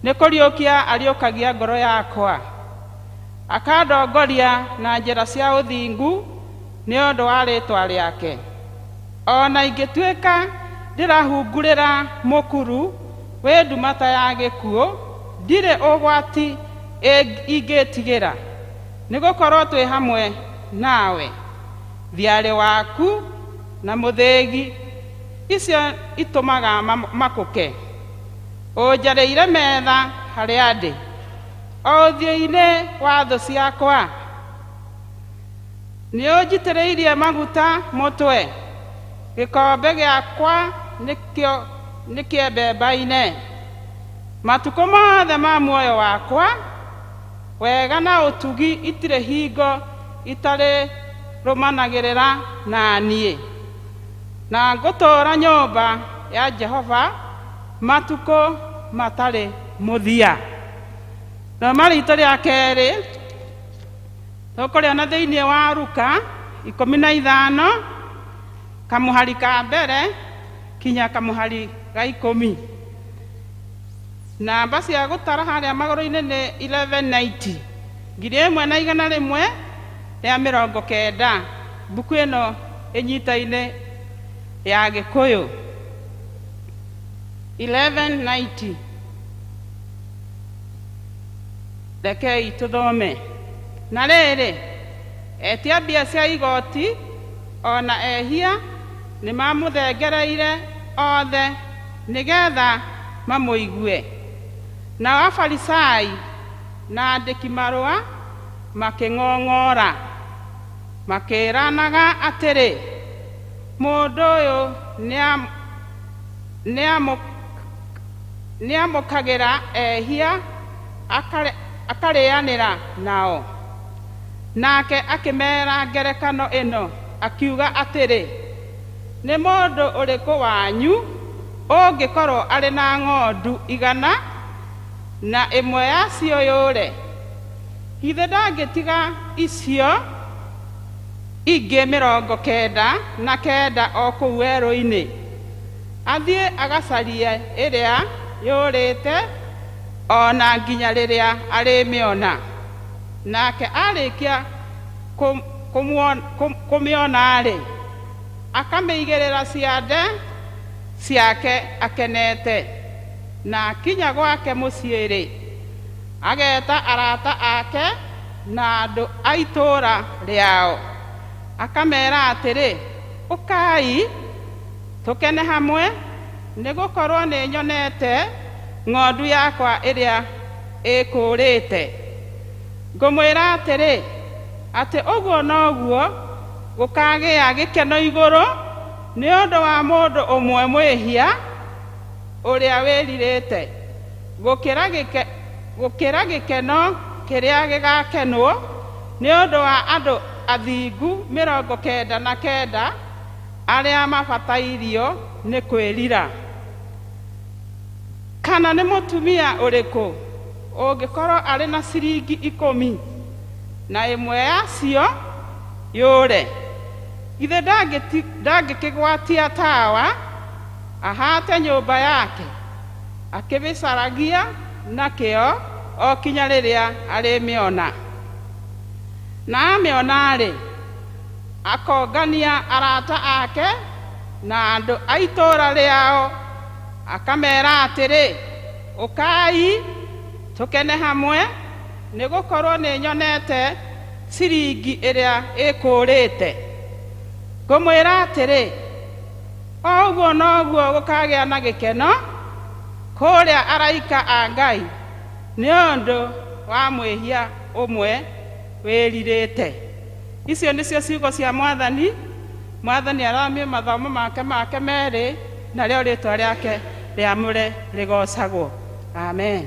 Nĩ kũriũkia ariũkagia ngoro yakwa. Akandongoria na njĩra cia ũthingu nĩ ũndũ wa rĩĩtwa rĩake. Ona ingĩtuĩka ndĩrahungurĩra mũkuru wĩ nduma ta ya gĩkuũ, ndirĩ ũgwati ingĩtigĩra, nĩgũkorwo twĩ hamwe nawe. Thiarĩ waku na mũthĩgi icio itũmaga makũke. Ũnjarĩire metha harĩa ndĩ, o ũthiũ-inĩ wa thũ ciakwa. Nĩ ũnjitĩrĩirie maguta mũtwe, gĩkombe gĩakwa nĩ kĩembembaine. Matukũ mothe ma muoyo wakwa, wega na ũtugi itirĩ hingo itarĩ rũmanagĩrĩra na niĩ. Na ngũtũũra nyũmba ya Jehova matukũ matarĩ mũthia. Thoma ritũ rĩa kerĩ tũkũrĩona thĩinĩ wa Luka 15 kamũhari ka mbere kinya kamũhari ga 10. Namba cia gũtara harĩa magũrũ-inĩ nĩ 1190, 1190. Mbuku ĩno ĩnyitaine ya Gĩkũyũ 1190. Rekei tũthome. Na rĩrĩ, etia mbia cia igoti ona ehia nĩ mamũthengereire othe nĩgetha mamũigue. Nao Afarisai na andĩki marũa makĩng'ong'ora, makĩĩranaga atĩrĩ, mũndũ ũyũ nĩamũkagĩra ehia akarĩanĩra nao. Nake akĩmeera ngerekano ĩno akiuga atĩrĩ, nĩ mũndũ ũrĩkũ wanyu ũngĩkorwo arĩ na ng'ondu 100 na ĩmwe yacio yũre? Githĩ ndangĩtiga icio ingĩ 99 o kũu werũ-inĩ, athiĩ agacarie ĩrĩa yũrĩte ona nginya rĩrĩa arĩmĩona? Nake arĩkia kũmĩona-rĩ, akamĩigĩrĩra ciande ciake akenete. Na akinya gwake mũciĩ-rĩ, ageta arata ake na andũ a itũũra rĩao, akamera atĩrĩ, ũkai tũkene hamwe, nĩgũkorwo nĩnyonete ng'ondu yakwa ĩrĩa ĩkũũrĩte. Ngũmwĩra atĩrĩ, atĩ ũguo noguo gũkagĩa gĩkeno igũrũ nĩ ũndũ wa mũndũ ũmwe mwĩhia ũrĩa wĩrirĩte, gũkĩra gĩkeno kĩrĩa gĩgakenwo nĩ ũndũ wa andũ athingu 99 arĩa mabatairio nĩ kwĩrira. Kana nĩ mũtumia ũrĩkũ ũngĩkorwo arĩ na ciringi 10 na ĩmwe yacio yũre? Githĩ ndangĩkĩgwatia tawa ahate nyũmba yake akĩmĩcaragia nakĩo o kinya rĩrĩa arĩmĩona? Na amĩona-rĩ, akongania arata ake na andũ a itũũra rĩao, akamera atĩrĩ, ũkai tũkene hamwe, nĩ gũkorwo nĩ nyonete ciringi ĩrĩa ĩkũũrĩte. Ngũmwĩra atĩrĩ, o ũguo noguo gũkagĩa na gĩkeno kũrĩa araika a Ngai nĩ ũndũ wa mwĩhia ũmwe wĩrirĩte. Icio nĩcio ciugo cia Mwathani. Mwathani aramie mathomo make merĩ, narĩo rĩtwa rĩake rĩamũre rĩgocagwo. Amen.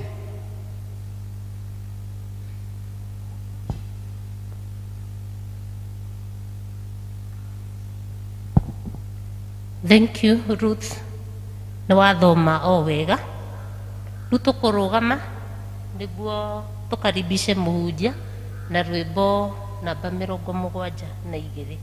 Thank you, Ruth. Nĩ wathoma o wega. Rĩu tũkũrũgama nĩguo tũkaribishe mũhunjia na rwĩmbo namba 72.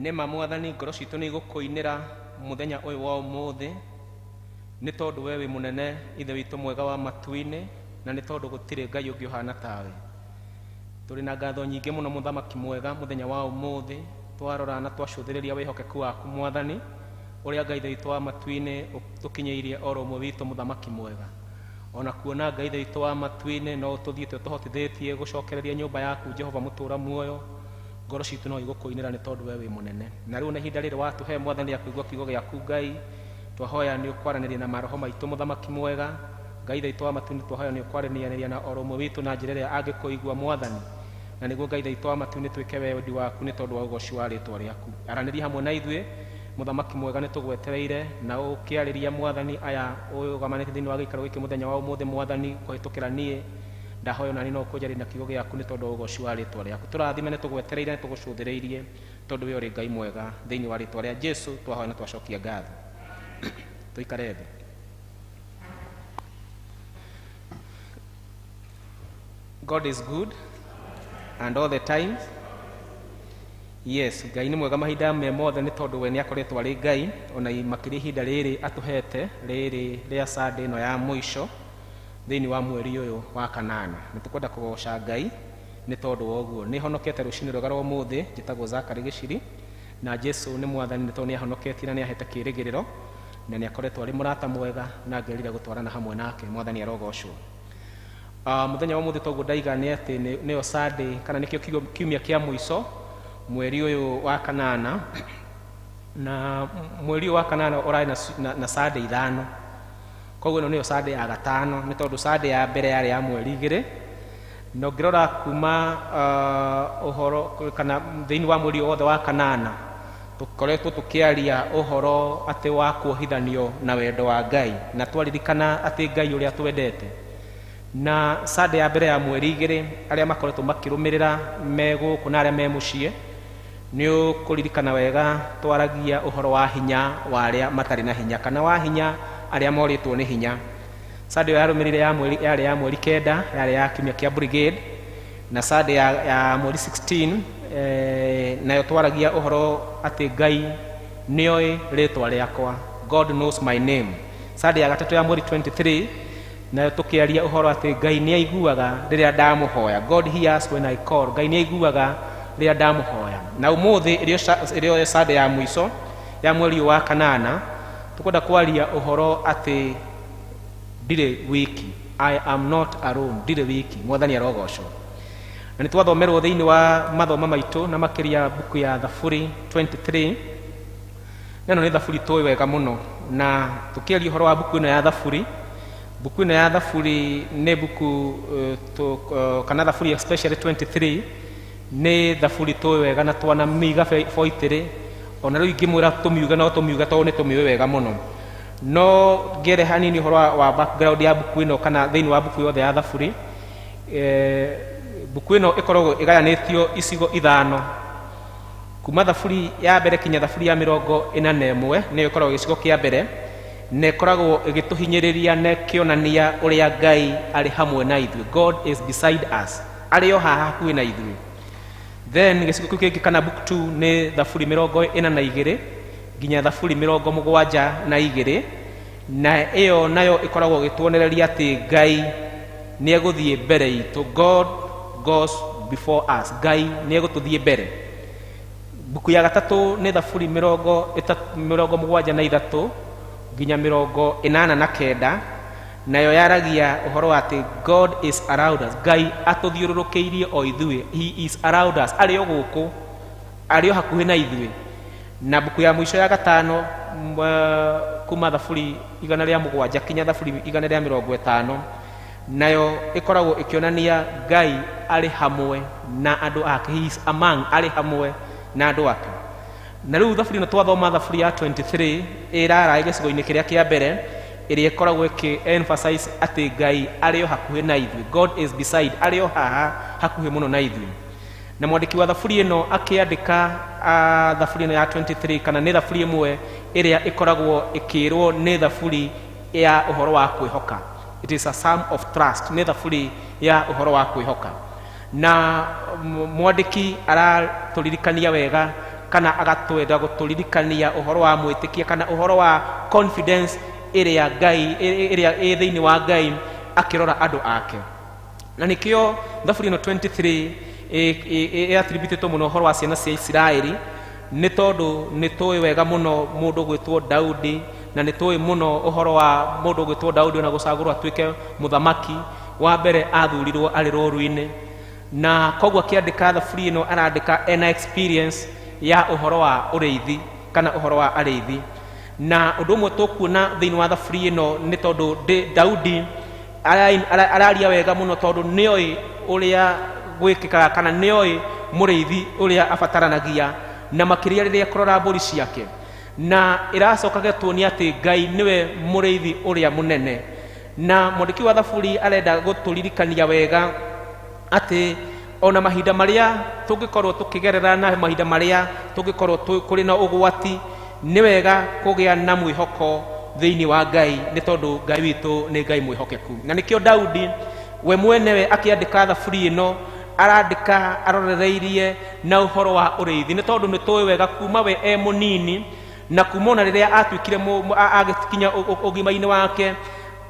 Nĩ ma Mwathani, ngoro citũ nĩ igũkũinĩra mũthenya ũyũ wa ũmũthĩ. Nĩ tondũ we wĩ mũnene, Ithe witũ mwega wa matu-inĩ, na nĩ tondũ gũtirĩ Ngai ũngĩ ũhana tawe. Tũrĩ na ngatho nyingĩ mũno mũthamaki mwega mũthenya wa ũmũthĩ, twarora na twacũthĩrĩria wĩhokeku waku Mwathani, ũrĩa Ngai Ithe witũ wa matu-inĩ ũtũkinyĩirie oro ũmwe witũ mũthamaki mwega. Ona kuona Ngai Ithe witũ wa matu-inĩ no ũtũthiĩte ũtũhotithĩtie gũcokereria nyũmba yaku Jehova mũtũra muoyo, ngoro citũ no igũkũinĩra nĩ tondũ we wĩ mũnene. Na rĩu na ihinda rĩrĩ watũhe Mwathani rĩa kũigua kiugo gĩaku Ngai, twahoya nĩ ũkwaranĩria na maroho maitũ mũthamaki mwega. Ngai Ithe witũ wa matu-inĩ twahoya nĩ ũkwaranĩria na oro ũmwe witũ na njĩra ĩrĩa angĩkũigua Mwathani, na nĩguo Ngai Ithe witũ wa matu-inĩ twĩke wendi waku nĩ tondũ wa ũgoci wa rĩtwa rĩaku. Aranĩria hamwe na ithuĩ mũthamaki mwega, nĩ tũgwetereire na ũkĩarĩria Mwathani aya ũrũgamanĩte thĩinĩ wa gĩikaro gĩkĩ mũthenya wa ũmũthĩ Mwathani, kũhĩtũkĩra niĩ ndahoya onani no ũkũnjarĩria na kiugo gĩaku nĩ tondũ wa ũgoci wa rĩtwa rĩaku. Tũrathime, nĩ tũgwetereire, nĩ tũgũcũthĩrĩirie tondũ we ũrĩ Ngai mwega. Thĩinĩ wa rĩtwa rĩa Jesu twahoya na twacokia ngatho. Tũikare thĩ. God is good and all the time. Yes, Ngai nĩ mwega mahinda me mothe nĩ tondũ we nĩ akoretwo arĩ Ngai ona makĩria ihinda rĩrĩ atũhete rĩrĩ rĩa Sunday ĩno ya mũico thĩinĩ wa mweri ũyũ wa kanana. Nĩ tũkwenda kũgoca Ngai nĩ tondũ wa ũguo. Nĩ honokete rũcinĩ rwega rwa ũmũthĩ, njĩtagwo Zachary Gĩciri na Jesu nĩ mwathani nĩ tondũ nĩ ahonoketie na nĩ ahete kĩĩrĩgĩrĩro na nĩ akoretwo arĩ mũrata mwega na ngerire gũtwarana hamwe nake. Mwathani arogocwo. Mũthenya wa ũmũthĩ toguo ndaiga nĩ atĩ nĩyo Sunday kana nĩkĩo kiumia kĩa mũico mweri ũyũ wa kanana, na mweri ũyũ wa kanana ũrarĩ na Sunday ithano, koguo ĩno nĩyo Sunday ya gatano nĩ tondũ Sunday ya mbere yarĩ ya mweri igĩrĩ, na ũngĩrora kuma ũhoro kana thĩinĩ wa mweri wothe wa kanana tũkoretwo tũkĩaria ũhoro atĩ wa kuohithanio na wendo wa Ngai, na twaririkana atĩ Ngai ũrĩa twendete. Na Sunday ya mbere ya mweri igĩrĩ arĩa makoretwo makĩrũmĩrĩra me gũkũ na arĩa me mũciĩ nĩ ũkũririkana wega twaragia ũhoro wa hinya wa arĩa matarĩ na hinya kana wa hinya arĩa morĩtwo nĩ hinya. Sunday ĩyo yarũmĩrĩire ya mweri yarĩ ya mweri kenda, yarĩ ya kiumia kĩa brigade, na Sunday ya mweri 16 nayo twaragia ũhoro atĩ Ngai nĩoĩ rĩtwa rĩakwa, God knows my name. Sunday ya gatatũ ya mweri 23 nayo tũkĩaria ũhoro atĩ Ngai nĩ aiguaga rĩrĩa ndamũhoya, God hears when I call, Ngai nĩ aiguaga rĩrĩa ndamũhoya. Na ũmũthĩ ĩrĩo Sunday ya mũico ya mweri wa kanana tũkwenda kwaria ũhoro atĩ ndirĩ wiki, I am not alone, ndirĩ wiki. Mwathani arogocwo. Na nĩ twathomerwo thĩinĩ wa mathomo maitũ na makĩria mbuku ya Thaburi 23. Na ĩno nĩ thaburi tũĩ wega mũno, na tũkĩaria ũhoro wa mbuku ĩno ya Thaburi, mbuku ĩno ya Thaburi nĩ mbuku kana Thaburi especially 23 nĩ thaburi tũĩ wega na twanamiga 43, ona rĩu ingĩmwĩra tũmiuge no tũmiuge tondũ nĩ tũmĩũĩ wega mũno. No ngere hanini ũhoro wa background ya mbuku ĩno kana thĩinĩ wa mbuku yothe ya Thaburi. Mbuku ĩno ĩkoragwo ĩgayanĩtio icigo ithano, kuma thaburi ya mbere kinya thaburi ya 41 nĩyo ĩkoragwo gĩcigo kĩa mbere, na ĩkoragwo ĩgĩtũhinyĩrĩria na ĩkĩonania ũrĩa Ngai arĩ hamwe na ithuĩ, God is beside us, arĩ o haha hakuhĩ na ithuĩ. Then gĩcigo kĩu kĩngĩ kana book 2 nĩ thaburi 42 nginya thaburi 72, na ĩyo nayo ĩkoragwo ĩgĩtuonereria atĩ Ngai nĩ egũthiĩ mbere itũ, God goes before us, Ngai nĩ egũtũthiĩ mbere. Mbuku ya gatatũ nĩ thaburi 73 nginya 89, nayo yaragia ũhoro wa atĩ God is around us, Ngai atũthiũrũrũkĩirie o ithuĩ, he is around us, arĩ o gũkũ, arĩ o hakuhĩ na ithuĩ. Na mbuku ya mũico ya gatano kuma thaburi 107 kinya thaburi 150, nayo ĩkoragwo ĩkĩonania Ngai arĩ hamwe na andũ ake, he is among, arĩ hamwe na andũ ake. Na rĩu thaburi ĩno twathoma thaburi ya 23 ĩraraĩ gĩcigo-inĩ kĩrĩa kĩa mbere, ĩrĩa ĩkoragwo ĩkĩ emphasize atĩ Ngai arĩ o hakuhĩ na ithuĩ, God is beside, arĩ o haha hakuhĩ mũno na ithuĩ. Na mwandĩki wa thaburi ĩno akĩandĩka thaburi ĩno ya 23 kana nĩ thaburi ĩmwe ĩrĩa ĩkoragwo ĩkĩrwo nĩ thaburi ya ũhoro wa kwĩhoka, it is a psalm of trust, nĩ thaburi ya ũhoro wa kwĩhoka. Na mwandĩki aratũririkania wega kana agatwenda gũtũririkania ũhoro wa mwĩtĩkia kana ũhoro wa confidence ĩrĩa Ngai ĩrĩa ĩ thĩinĩ wa Ngai akĩrora andũ ake. Na nĩkĩo thaburi ĩno 23 ĩatributĩtwo mũno ũhoro wa ciana cia Isiraeli, nĩ tondũ nĩ tũĩ wega mũno mũndũ ũgwĩtwo Daudi, na nĩ tũĩ mũno ũhoro wa mũndũ ũgwĩtwo Daudi ona gũcagũrwo atuĩke mũthamaki wa mbere athurirwo arĩ rũru-inĩ. Na koguo akĩandĩka thaburi ĩno arandĩka ena experience ya ũhoro wa ũrĩithi kana ũhoro wa arĩithi. Na ũndũ ũmwe tũkuona thĩinĩ wa thaburi ĩno nĩ tondũ Daudi araria wega mũno tondũ nĩoĩ ũrĩa gwĩkĩkaga kana nĩoĩ mũrĩithi ũrĩa abataranagia, na makĩria rĩrĩa kũrora mbũri ciake. Na ĩracoka gĩtuonia atĩ Ngai nĩwe mũrĩithi ũrĩa mũnene. Na mwandĩki wa thaburi arenda gũtũririkania wega atĩ ona mahinda marĩa tũngĩkorwo tũkĩgerera na mahinda marĩa tũngĩkorwo kũrĩ na ũgwati, nĩ wega kũgĩa na mwĩhoko thĩinĩ wa Ngai, nĩ tondũ Ngai witũ nĩ Ngai mwĩhokeku. Na nĩkĩo Daudi we mwenewe akĩandĩka thaburi ĩno arandĩka arorereirie na ũhoro wa ũrĩithi, nĩ tondũ nĩ tũĩ wega kuma we e mũnini na kuma ona rĩrĩa atuĩkire agĩkinya ũgima-inĩ wake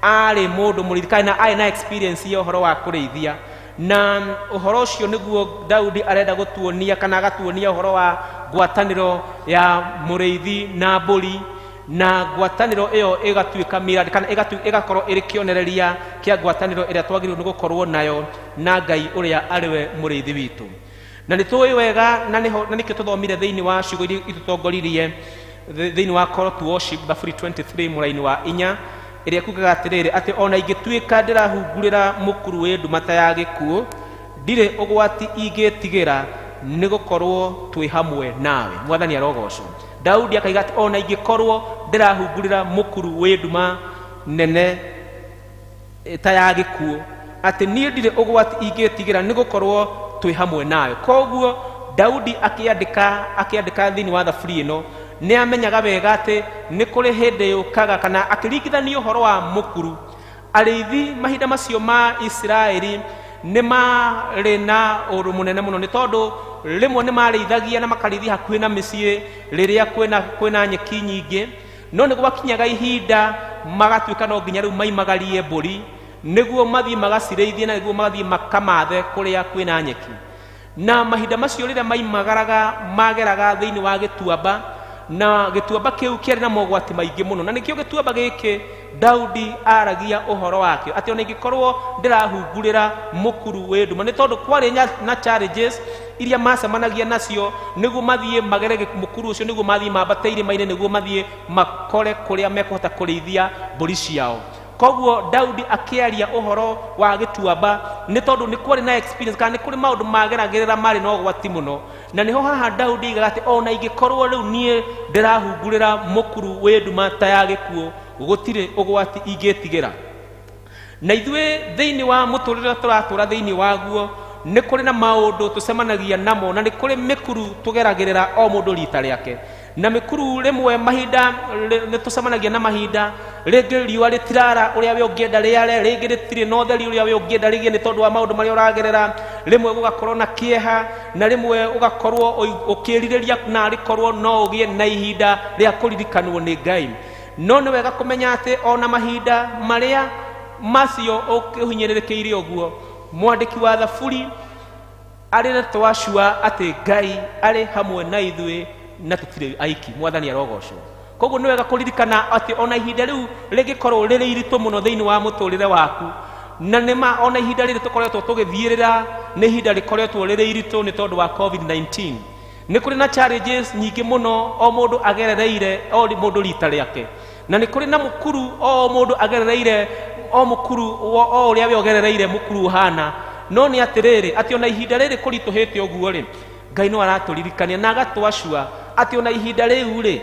arĩ mũndũ mũrĩithi, kana arĩ na experience ya ũhoro wa kũrĩithia. Na ũhoro ũcio nĩguo Daudi arenda gũtuonia kana agatuonia ũhoro wa ngwatanĩro ya mũrĩithi na mbũri, na ngwatanĩro ĩyo ĩgatuĩka mĩrandi kana ĩgakorwo ĩrĩ kĩonereria kĩa ngwatanĩro ĩrĩa twagĩrĩirwo nĩ gũkorwo nayo na Ngai ũrĩa arĩ we mũrĩithi witũ. Na nĩ tũĩ wega, na nĩho, na nĩkĩo tũthomire thĩinĩ wa ciugo iria itũtongoririe thĩinĩ wa Call to Worship thaburi 23 mũraini wa 4, ĩrĩa ĩkugaga atĩrĩrĩ, atĩ ona ingĩtuĩka ndĩrahungurĩra mũkuru wĩ nduma ta ya gĩkuũ, ndirĩ ũgwati ingĩtigĩra, nĩ gũkorwo twĩ hamwe nawe. Mwathani arogocwo. Daudi akaiga atĩ ona ingĩkorwo ndĩrahungurĩra mũkuru wĩ nduma nene ta ya gĩkuũ, atĩ niĩ ndirĩ ũgwati ingĩtigĩra, nĩ gũkorwo twĩ hamwe nawe. Koguo Daudi akĩandĩka thĩinĩ wa thaburi ĩno nĩ amenyaga wega atĩ nĩ kũrĩ hĩndĩ yũkaga, kana akĩringithania ũhoro wa mũkuru. Arĩithi mahinda macio ma Isiraeli nĩ marĩ na ũũru mũnene mũno, nĩ tondũ rĩmwe nĩ marĩithagia na makarĩithia hakuhĩ na mĩciĩ rĩrĩa kwĩna nyeki nyingĩ, no nĩ gwakinyaga ihinda magatuĩka no nginya rĩu maimagarie mbũri nĩguo mathiĩ magacirĩithie na nĩguo mathiĩ makamathe kũrĩa kwĩna nyeki. Na mahinda macio rĩrĩa maimagaraga mageraga thĩinĩ wa gĩtuamba, na gĩtuamba kĩu kĩarĩ na mogwati maingĩ mũno. Na nĩkĩo gĩtuamba gĩkĩ Daudi aragia ũhoro wakĩo atĩ ona ingĩkorwo ndĩrahungurĩra mũkuru wĩ nduma, nĩ tondũ kwarĩ na challenges iria macemanagia nacio nĩguo mathiĩ magere mũkuru ũcio, nĩguo mathiĩ mambate irĩma-inĩ, nĩguo mathiĩ makore kũrĩa mekũhota kũrĩithia mbũri ciao. Koguo Daudi akĩaria ũhoro wa gĩtuamba nĩ tondũ nĩ kwarĩ na experience, kana nĩ kũrĩ maũndũ mageragĩrĩra marĩ na ũgwati mũno. Na nĩho haha Daudi aigaga atĩ ona ingĩkorwo rĩu niĩ ndĩrahungurĩra mũkuru wĩ nduma ta ya gĩkuũ, gũtirĩ ũgwati ingĩtigĩra. Na ithuĩ thĩinĩ wa mũtũrĩre ũrĩa tũratũra thĩinĩ waguo, nĩ kũrĩ na maũndũ tũcemanagia namo, na nĩ kũrĩ mĩkuru tũgeragĩrĩra o mũndũ rita rĩake. Na mĩkuru rĩmwe mahinda nĩ tũcemanagia na mahinda rĩngĩ riũa rĩtirara ũrĩa we ũngĩenda rĩare, rĩngĩ rĩtirĩ na ũtheri ũrĩa we ũngĩenda rĩgĩe nĩ tondũ wa maũndũ marĩa ũragerera, rĩmwe gũgakorwo na kĩeha, na rĩmwe ũgakorwo ũkĩrirĩria na rĩkorwo no ũgĩe na ihinda rĩa kũririkanwo nĩ Ngai. No nĩ wega kũmenya atĩ ona mahinda marĩa macio ũhinyĩrĩrĩkĩire ũguo, mwandĩki wa thaburi arĩ na twacua atĩ Ngai arĩ hamwe na ithuĩ na tũtirĩ aiki. Mwathani arogocwo. Koguo nĩ wega kũririkana atĩ ona ihinda rĩu rĩngĩkorwo rĩrĩ iritũ mũno thĩinĩ wa mũtũrĩre waku, na nĩ ma ona ihinda rĩrĩ tũkoretwo tũgĩthiĩrĩra nĩ ihinda rĩkoretwo rĩrĩ iritũ nĩ tondũ wa COVID-19. Nĩ kũrĩ na challenges nyingĩ mũno o mũndũ agerereire, o mũndũ rita rĩake, na nĩ kũrĩ na mũkuru o mũndũ agerereire, o mũkuru o ũrĩa we ũgerereire mũkuru ũhana. No nĩ atĩrĩrĩ, atĩ ona ihinda rĩrĩ kũritũhĩte ũguo rĩ, Ngai no aratũririkania na agatwacua atĩ ona ihinda rĩu rĩ,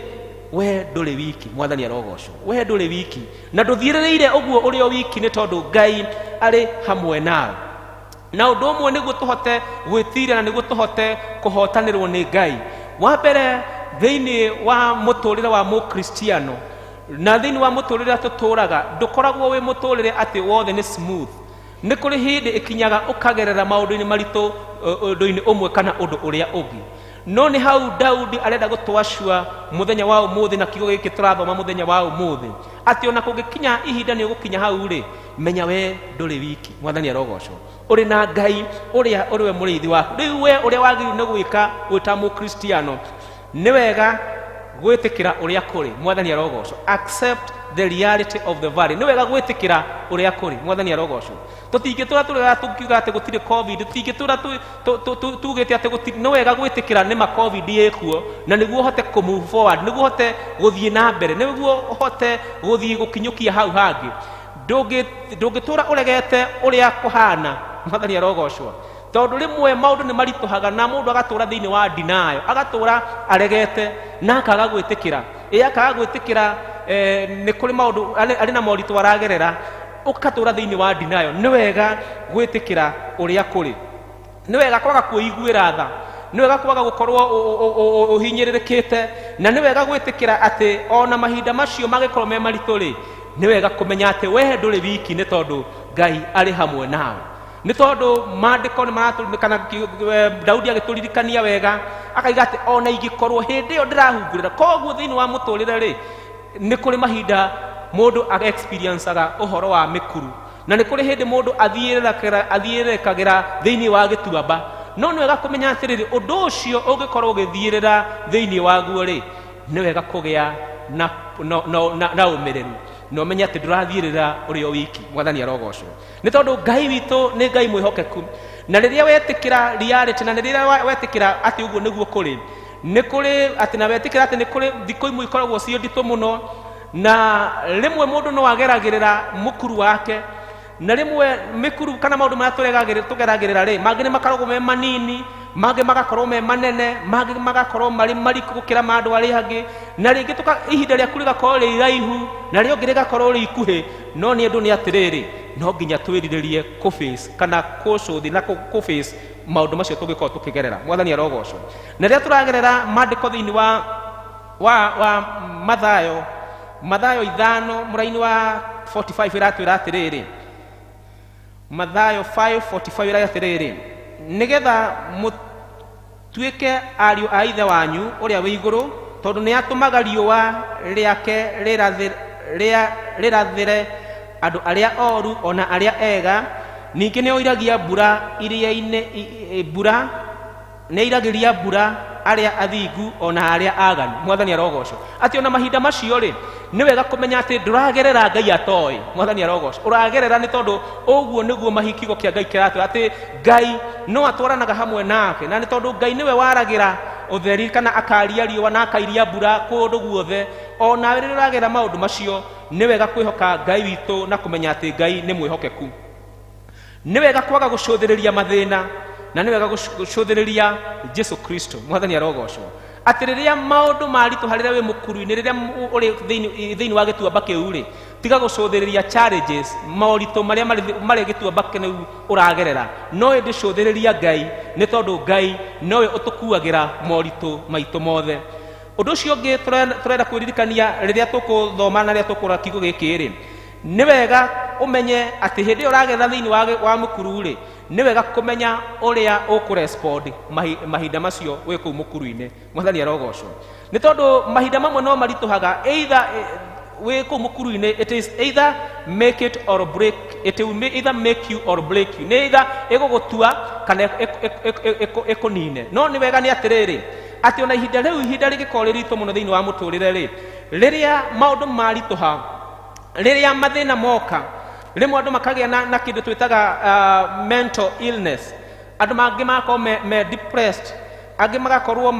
we ndũrĩ wiki. Mwathani arogocwo. We ndũrĩ wiki na ndũthiĩrĩrĩire ũguo ũrĩ o wiki, nĩ tondũ Ngai arĩ hamwe nawe. Na ũndũ ũmwe nĩguo tũhote gwĩtiria na nĩguo tũhote kũhotanĩrwo nĩ Ngai, wa mbere thĩinĩ wa mũtũrĩre wa mũkristiano na thĩinĩ wa mũtũrĩre tũtũraga, ndũkoragwo wĩ mũtũrĩre atĩ wothe nĩ smooth. Nĩ kũrĩ hĩndĩ ĩkinyaga ũkagerera maũndũ-inĩ maritũ ũndũ-inĩ ũmwe kana ũndũ ũrĩa ũngĩ. No nĩ hau Daudi arenda gũtwacua mũthenya wa ũmũthĩ na kiugo gĩkĩ tũrathoma mũthenya wa ũmũthĩ, Atĩ ona kũngĩkinya ihinda nĩ ũgũkinya hau rĩ, menya we ndũrĩ wiki. Mwathani arogocwo. Ũrĩ na Ngai ũrĩa ũrĩ we mũrĩithi waku. Rĩu we ũrĩa wagĩrĩirwo nĩ gwĩka wĩ ta Mũkristiano, nĩ wega gwĩtĩkĩra ũrĩa kũrĩ. Mwathani arogocwo. Accept the reality of the valley. Nĩ wega gwĩtĩkĩra ũrĩa kũrĩ. Mwathani arogocwo. Tũtingĩtũra tũrega tũkiuga atĩ gũtirĩ COVID, tũtingĩtũra tugĩte atĩ gũtirĩ. Nĩ wega gwĩtĩkĩra nĩ ma COVID ĩkuo, na nĩguo ũhote kũ move forward, nĩguo ũhote gũthiĩ na mbere, nĩguo ũhote gũthiĩ gũkinyũkia hau hangĩ. Ndũngĩtũra ũregete ũrĩa kũhana. Mwathani arogocwo. Tondũ rĩmwe maũndũ nĩ maritũhaga na mũndũ agatũra thĩinĩ wa denial, agatũra aregete na akaga gwĩtĩkĩra. Ĩ akaga gwĩtĩkĩra, nĩ kũrĩ maũndũ arĩ na moritũ aragerera, ũgatũra thĩinĩ wa denial. Nĩ wega gwĩtĩkĩra ũrĩa kũrĩ. Nĩ wega kwaga kwĩiguĩra tha, nĩ wega kwaga gũkorwo ũhinyĩrĩrĩkĩte, na nĩ wega gwĩtĩkĩra atĩ ona mahinda macio mangĩkorwo me maritũ rĩ, nĩ wega kũmenya atĩ we ndũrĩ wiki, nĩ tondũ Ngai arĩ hamwe nawe. Nĩ tondũ maandĩko nĩ maratũ-, kana Daudi agĩtũririkania wega akaiga atĩ ona ingĩkorwo hĩndĩ ĩyo ndĩrahungurĩra. Koguo thĩinĩ wa mũtũrĩre rĩ, nĩ kũrĩ mahinda mũndũ experienceaga ũhoro wa mĩkuru, na nĩ kũrĩ hĩndĩ mũndũ athiĩrĩrĩkagĩra thĩinĩ wa gĩtuamba. No nĩ wega kũmenya atĩrĩrĩ, ũndũ ũcio ũngĩkorwo ũgĩthiĩrĩra thĩinĩ waguo rĩ, nĩ wega kũgĩa na ũmĩrĩru, na ũmenye atĩ ndũrathiĩrĩra ũrĩ o wiki. Mwathani arogocwo. Nĩ tondũ Ngai witũ nĩ Ngai mwĩhokeku, na rĩrĩa wetĩkĩra reality, na rĩrĩa wetĩkĩra atĩ ũguo nĩguo kũrĩ, nĩ kũrĩ atĩ na wetĩkĩra atĩ nĩ kũrĩ thikũ imwe ikoragwo ciĩ nditũ mũno, na rĩmwe mũndũ no ageragĩrĩra mũkuru wake, na rĩmwe mĩkuru kana maũndũ marĩa tũgeragĩrĩra rĩ, mangĩ nĩ makoragwo me manini, mangĩ magakorwo me manene, mangĩ magakorwo marĩ mariku gũkĩra ma andũ arĩa angĩ, na rĩngĩ ihinda rĩaku rĩgakorwo rĩ iraihu, na rĩo rĩngĩ rĩgakorwo rĩ ikuhĩ. No nĩ ũndũ nĩ atĩrĩrĩ, no nginya twĩrirĩrie kũ face kana kũcũthi na kũ face maũndũ macio tũngĩkorwo tũkĩgerera. Mwathani arogocwo. Na rĩrĩa tũragerera maandĩko thĩinĩ wa Mathayo, Mathayo 5 mũraini wa 45 ĩratwĩra atĩrĩrĩ, Mathayo 5:45 ĩrauga atĩrĩrĩ, nĩgetha mũtuĩke ariũ a ithe wanyu ũrĩa wĩ igũrũ, tondũ nĩ atũmaga riũa rĩake rĩrathĩre andũ arĩa oru ona arĩa ega, ningĩ nĩ oiragia mbura iria-inĩ, mbura nĩ airagĩria mbura arĩa athingu ona arĩa aganu. Mwathani arogocwo. Atĩ ona mahinda macio rĩ, nĩ wega kũmenya atĩ ndũragerera Ngai atoĩ. Mwathani arogocwo. Ũragerera nĩ tondũ ũguo nĩguo kiugo kĩa Ngai kĩratwĩra atĩ Ngai no atwaranaga hamwe nake, na nĩ tondũ Ngai nĩwe waragĩra ũtheri kana akaria riũa na akairia mbura kũndũ guothe. Ona rĩrĩa ũragerera maũndũ macio, nĩ wega kwĩhoka Ngai witũ na kũmenya atĩ Ngai nĩ mwĩhokeku. Nĩ wega kwaga gũcũthĩrĩria mathĩna, na nĩ wega gũcũthĩrĩria Jesu Kristo. Mwathani arogocwo. Atĩ rĩrĩa maũndũ maritũha, rĩrĩa wĩ mũkuru-inĩ, rĩrĩa ũrĩ thĩinĩ wa gĩtuamba kĩu rĩ, tiga gũcũthĩrĩria challenges, moritũ marĩa marĩ gĩtuamba kĩu ũragerera, no ĩndĩ cũthĩrĩria Ngai, nĩ tondũ Ngai nowe ũtũkuagĩra moritũ maitũ mothe. Ũndũ ũcio ũngĩ tũrenda kwĩririkania rĩrĩa tũkũthoma na rĩrĩa tũkũrora kiugo gĩkĩ rĩ, nĩ wega ũmenye atĩ hĩndĩ ĩyo ũragerera thĩinĩ wa mũkuru rĩ, nĩ wega kũmenya ũrĩa ũkũrespond mahinda macio wĩ kũu mũkuru-inĩ. Mwathani arogocwo. Nĩ tondũ mahinda mamwe no maritũhaga, either wĩ kũu mũkuru-inĩ, it is either make it or break, it will either make you or break you, nĩ either ĩgũgũtua kana ĩkũnine. No nĩ wega nĩ atĩrĩrĩ, atĩ ona ihinda rĩu, ihinda rĩngĩkorwo rĩ ritũ mũno thĩinĩ wa mũtũrĩre rĩ, rĩrĩa maũndũ maritũha, rĩrĩa mathĩna moka, rĩmwe andũ makagĩa na kĩndũ twĩtaga mental illness, andũ mangĩ magakorwo me depressed, angĩ magakorwo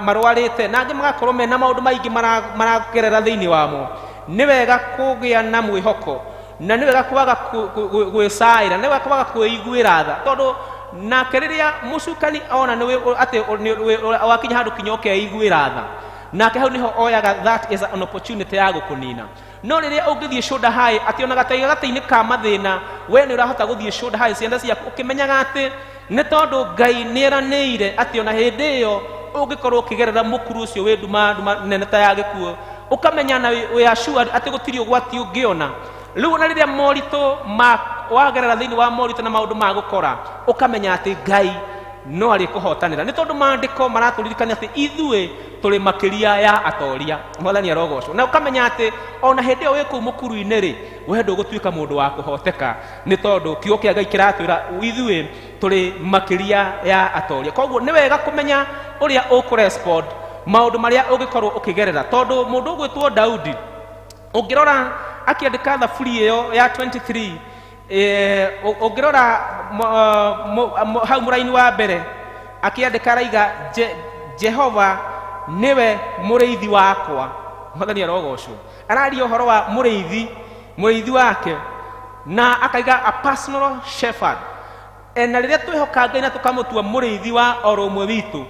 marwarĩte, na angĩ magakorwo mena maũndũ maingĩ maragerera thĩinĩ wamo. Nĩ wega kũgĩa na mwĩhoko, na nĩ wega kwaga gwĩcaĩra, nĩ wega kwaga kwĩiguĩra tha, tondũ nake rĩrĩa mũcukani ona nĩ atĩ wakinya handũ kinya ũkeiguĩra tha, nake hau nĩho oyaga that is an opportunity ya gũkũnina. No rĩrĩa ũngĩthiĩ shoulder high, atĩ ona gatagatĩ-inĩ ka mathĩna, we nĩ ũrahota gũthiĩ shoulder high ciana ciaku, ũkĩmenyaga atĩ nĩ tondũ Ngai nĩ eranĩire atĩ ona hĩndĩ ĩyo ũngĩkorwo ũkĩgerera mũkuru ũcio wĩ nduma, nduma nene ta ya gĩkuũ, ũkamenya na wĩ assured atĩ gũtirĩ ũgwati ũngĩona. Rĩu ona rĩrĩa moritũ ma wagerera thĩinĩ wa moritũ na maũndũ ma gũkora, ũkamenya atĩ Ngai No arĩkũhotanĩra nĩ tondũ maandĩko maratũririkania atĩ ithuĩ tũrĩ makĩria ya atoria. Mwathani arogocwo. Na ũkamenya atĩ ona hĩndĩ ĩyo wĩ kũu mũkuru-inĩ rĩ, we ndũgũtuĩka mũndũ wa kũhoteka, nĩ tondũ kiugo kĩa Ngai kĩratwĩra ithuĩ tũrĩ makĩria ya atoria. Koguo nĩ wega kũmenya ũrĩa ũkũrespond maũndũ marĩa ũngĩkorwo ũkĩgerera, tondũ mũndũ ũgwĩtwo Daudi, ũngĩrora akĩandĩka thaburi ĩyo ya 23, ũngĩrora hau mũraini wa mbere akĩandĩka araiga, Jehova nĩwe mũrĩithi wakwa. Mwathani arogocwo. Araria ũhoro wa mũrĩithi, mũrĩithi wake, na akaiga a personal shepherd. Na rĩrĩa twĩhoka Ngai na tũkamũtua mũrĩithi wa oro ũmwe witũ,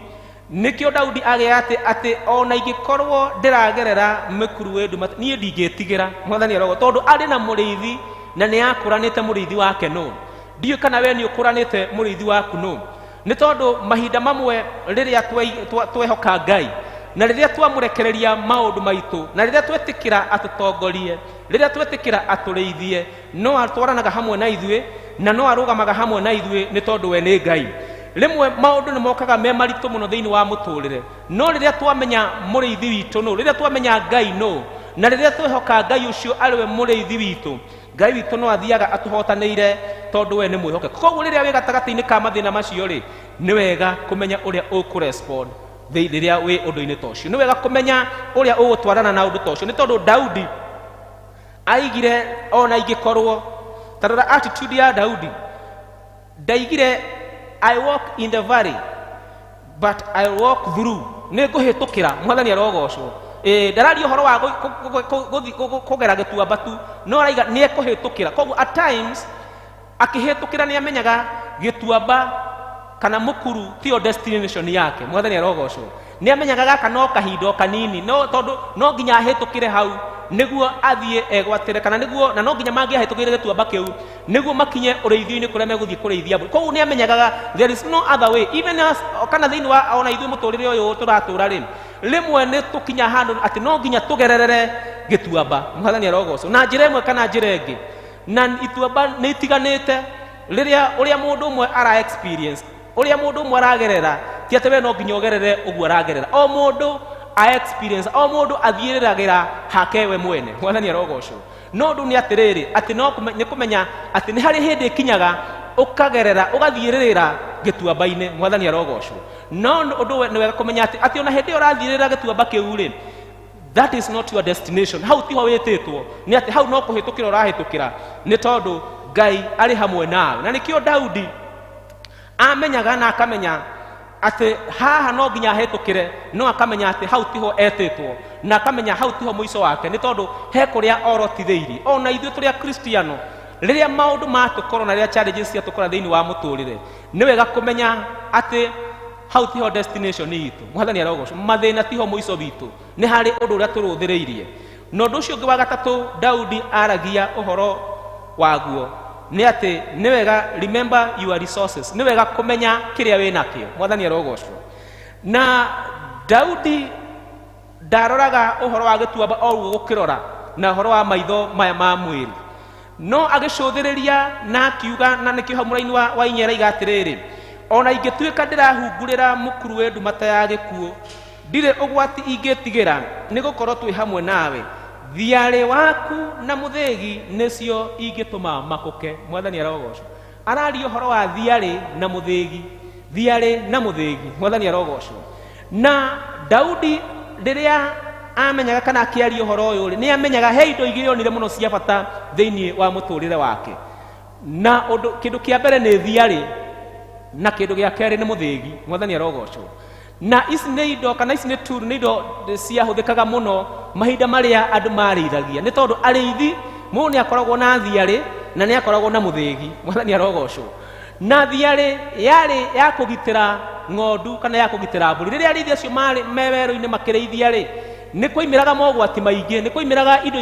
nĩkĩo Daudi agĩa atĩ ona ingĩkorwo ndĩragerera mĩkuru ĩ nduma, niĩ ndingĩtigĩra. Mwathani arogocwo, tondũ arĩ na mũrĩithi na nĩ akũranĩte mũrĩithi wake nũ. Ndiũĩ kana we nĩ ũkũranĩte mũrĩithi waku nũ, nĩ tondũ mahinda mamwe rĩrĩa twehoka Ngai na rĩrĩa twamũrekereria maũndũ maitũ, na rĩrĩa twetĩkĩra atũtongorie, rĩrĩa twetĩkĩra atũrĩithie, no atwaranaga hamwe na ithuĩ na no arũgamaga hamwe na ithuĩ, nĩ tondũ we nĩ Ngai. Rĩmwe maũndũ nĩ mokaga me maritũ mũno thĩinĩ wa mũtũrĩre, no rĩrĩa twamenya mũrĩithi witũ nũ, rĩrĩa twamenya Ngai nũ, na rĩrĩa twehoka Ngai ũcio arĩ we mũrĩithi witũ, Ngai witũ no athiaga atũhotanĩire, tondũ we nĩ mwĩhokeku. Koguo rĩrĩa wĩ gatagatĩ-inĩ ka mathĩna macio rĩ, nĩ wega kũmenya ũrĩa ũkũrespond rĩrĩa wĩ ũndũ-inĩ ta ũcio. Nĩ wega kũmenya ũrĩa ũgũtwarana na ũndũ ta ũcio, nĩ tondũ Daudi aigire ona ingĩkorwo, ta rora attitude ya Daudi, ndaigire I walk in the valley but I walk through, nĩ ngũhĩtũkĩra. Mwathani arogocwo. Ndararia ũhoro wa kũgera gĩtuamba tu, no araiga nĩ ekũhĩtũkĩra. Koguo at times akĩhĩtũkĩra nĩ amenyaga gĩtuamba kana mũkuru tiyo destination yake. Mwathani arogocwo. Nĩ amenyaga gaka no kahinda o kanini, no tondũ no nginya ahĩtũkĩre hau nĩguo athiĩ egwatĩre, kana nĩguo na no nginya mangĩahĩtũkĩire gĩtuamba kĩu nĩguo makinye ũrĩithio-inĩ kũrĩa megũthiĩ kũrĩithia mbũri. Koguo nĩ amenyaga there is no other way. Even as, kana thĩinĩ wa ona ithuĩ mũtũrĩre ũyũ tũratũra rĩ, rĩmwe nĩ tũkinya handũ atĩ no nginya tũgererere gĩtuamba. Mwathani arogocwo. Na njĩra ĩmwe kana njĩra ĩngĩ, na ituamba nĩ itiganĩte. Rĩrĩa ũrĩa mũndũ ũmwe ara experience, ũrĩa mũndũ ũmwe aragerera, ti atĩ we no nginya ũgerere ũguo aragerera. O mũndũ a experience, o mũndũ athiĩrĩragĩra hake we mwene. Mwathani arogocwo. No ũndũ nĩ atĩrĩrĩ, atĩ no nĩ kũmenya atĩ nĩ harĩ hĩndĩ ĩkinyaga ũkagerera ũgathiĩrĩrĩra gĩtuamba-inĩ. Mwathani arogocwo. No ũndũ nĩ wega kũmenya atĩ ona hĩndĩ ĩyo ũrathiĩrĩra gĩtuamba kĩu rĩ, that is not your destination. Hau tiho wĩtĩtwo, nĩ atĩ hau no kũhĩtũkĩra ũrahĩtũkĩra, nĩ tondũ Ngai arĩ hamwe nawe. Na nĩkĩo Daudi amenyaga na akamenya atĩ haha no nginya ahĩtũkĩre, no akamenya atĩ hau tiho etĩtwo, na akamenya hau tiho mũico wake, nĩ tondũ he kũrĩa orotithĩirie. Ona ithuĩ tũrĩ Akristiano, rĩrĩa maũndũ matũkora na rĩrĩa challenges ciatũkora thĩinĩ wa mũtũrĩre, nĩ wega kũmenya atĩ hau tiho destination itũ. Mwathani arogocwo. Mathĩna tiho mũico witũ, nĩ harĩ ũndũ ũrĩa tũrũthĩrĩirie. Na ũndũ ũcio ũngĩ wa gatatũ Daudi aragia ũhoro waguo nĩ atĩ nĩ wega remember your resources, nĩ wega kũmenya kĩrĩa wĩ nakĩo. Mwathani arogocwo. Na Daudi ndaroraga ũhoro wa gĩtuamba o ũguo gũkĩrora na ũhoro wa maitho maya ma mwĩrĩ, no agĩcũthĩrĩria na akiuga, na nĩkĩo hau mũraini wa inya araiga atĩrĩrĩ, ona ingĩtuĩka ndĩrahungurĩra mũkuru wĩ nduma ta ya gĩkuũ, ndirĩ ũgwati ingĩtigĩra, nĩ gũkorwo twĩ hamwe nawe, thiarĩ waku na mũthĩgi nĩcio ingĩtũma makũke. Mwathani arogocwo. Araria ũhoro wa thiarĩ na mũthĩgi, thiarĩ na mũthĩgi. Mwathani arogocwo. Na Daudi rĩrĩa amenyaga kana akĩaria ũhoro ũyũ rĩ, nĩ amenyaga he indo igĩrĩ onire mũno cia bata thĩinĩ wa mũtũrĩre wake. Na ũndũ kĩndũ kĩa mbere nĩ thiarĩ, na kĩndũ gĩa kerĩ nĩ mũthĩgi. Mwathani arogocwo. Na ici nĩ indo, kana ici nĩ tool, nĩ indo ciahũthĩkaga mũno mahinda marĩa andũ marĩithagia, nĩ tondũ arĩithi mũndũ nĩ akoragwo na thiarĩ na nĩ akoragwo na mũthĩgi. Mwathani arogocwo. Na thiarĩ yarĩ ya kũgitĩra ng'ondu kana ya kũgitĩra mbũri. Rĩrĩa arĩithi acio marĩ me werũ-inĩ makĩrĩithia rĩ, nĩ kwaimĩraga mogwati maingĩ, nĩ kwaimĩraga indo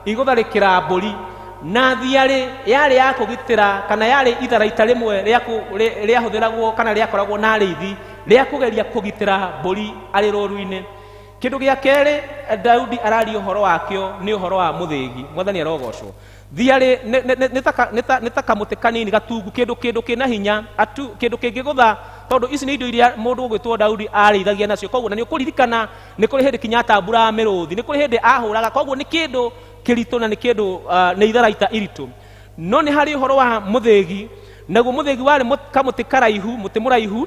igũtharĩkĩra mbũri. Na thiarĩ yarĩ ya kũgitĩra, kana yarĩ itharaita rĩmwe rĩahũthĩragwo kana rĩakoragwo na arĩithi rĩa kũgeria kũgitĩra mbũri arĩ rũru-inĩ. Kĩndũ gĩa kerĩ Daudi araria ũhoro wakĩo nĩ ũhoro wa mũthĩgi. Mwathani arogocwo. Thiarĩ nĩ ta kamũtĩ kanini gatungu, kĩndũ kĩna hinya, atu kĩndũ kĩngĩgũtha, tondũ ici nĩ indo iria mũndũ ũgwĩtwo Daudi arĩithagia nacio. Koguo na nĩ ũkũririkana nĩ kũrĩ hĩndĩ kinya atamburaga mĩrũthi, nĩ kũrĩ hĩndĩ ahũraga, koguo nĩ kĩndũ kĩritũ na nĩ kĩndũ nĩ itharaita iritũ. No nĩ harĩ ũhoro wa mũthĩgi, naguo mũthĩgi warĩ kamũtĩ karaihu, mũtĩ mũraihu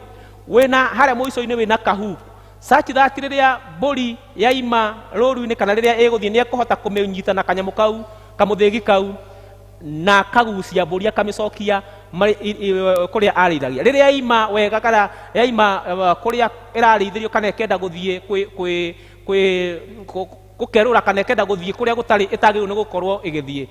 wĩna harĩa mũico-inĩ wĩna kahu, such that rĩrĩa mbũri yaima rũru-inĩ kana rĩrĩa ĩgũthiĩ nĩ ekũhota kũmĩnyita na kanyamũ kau, kamũthĩgi kau, na kagucia mbũri akamĩcokia kũrĩa arĩithagia. Rĩrĩa yaima wega kana yaima kũrĩa ĩrarĩithĩrio kana ĩkenda gũthiĩ gũkerũra kana ĩkenda gũthiĩ kũrĩa gũtarĩ ĩtagĩrĩirwo nĩ gũkorwo ĩgĩthiĩ,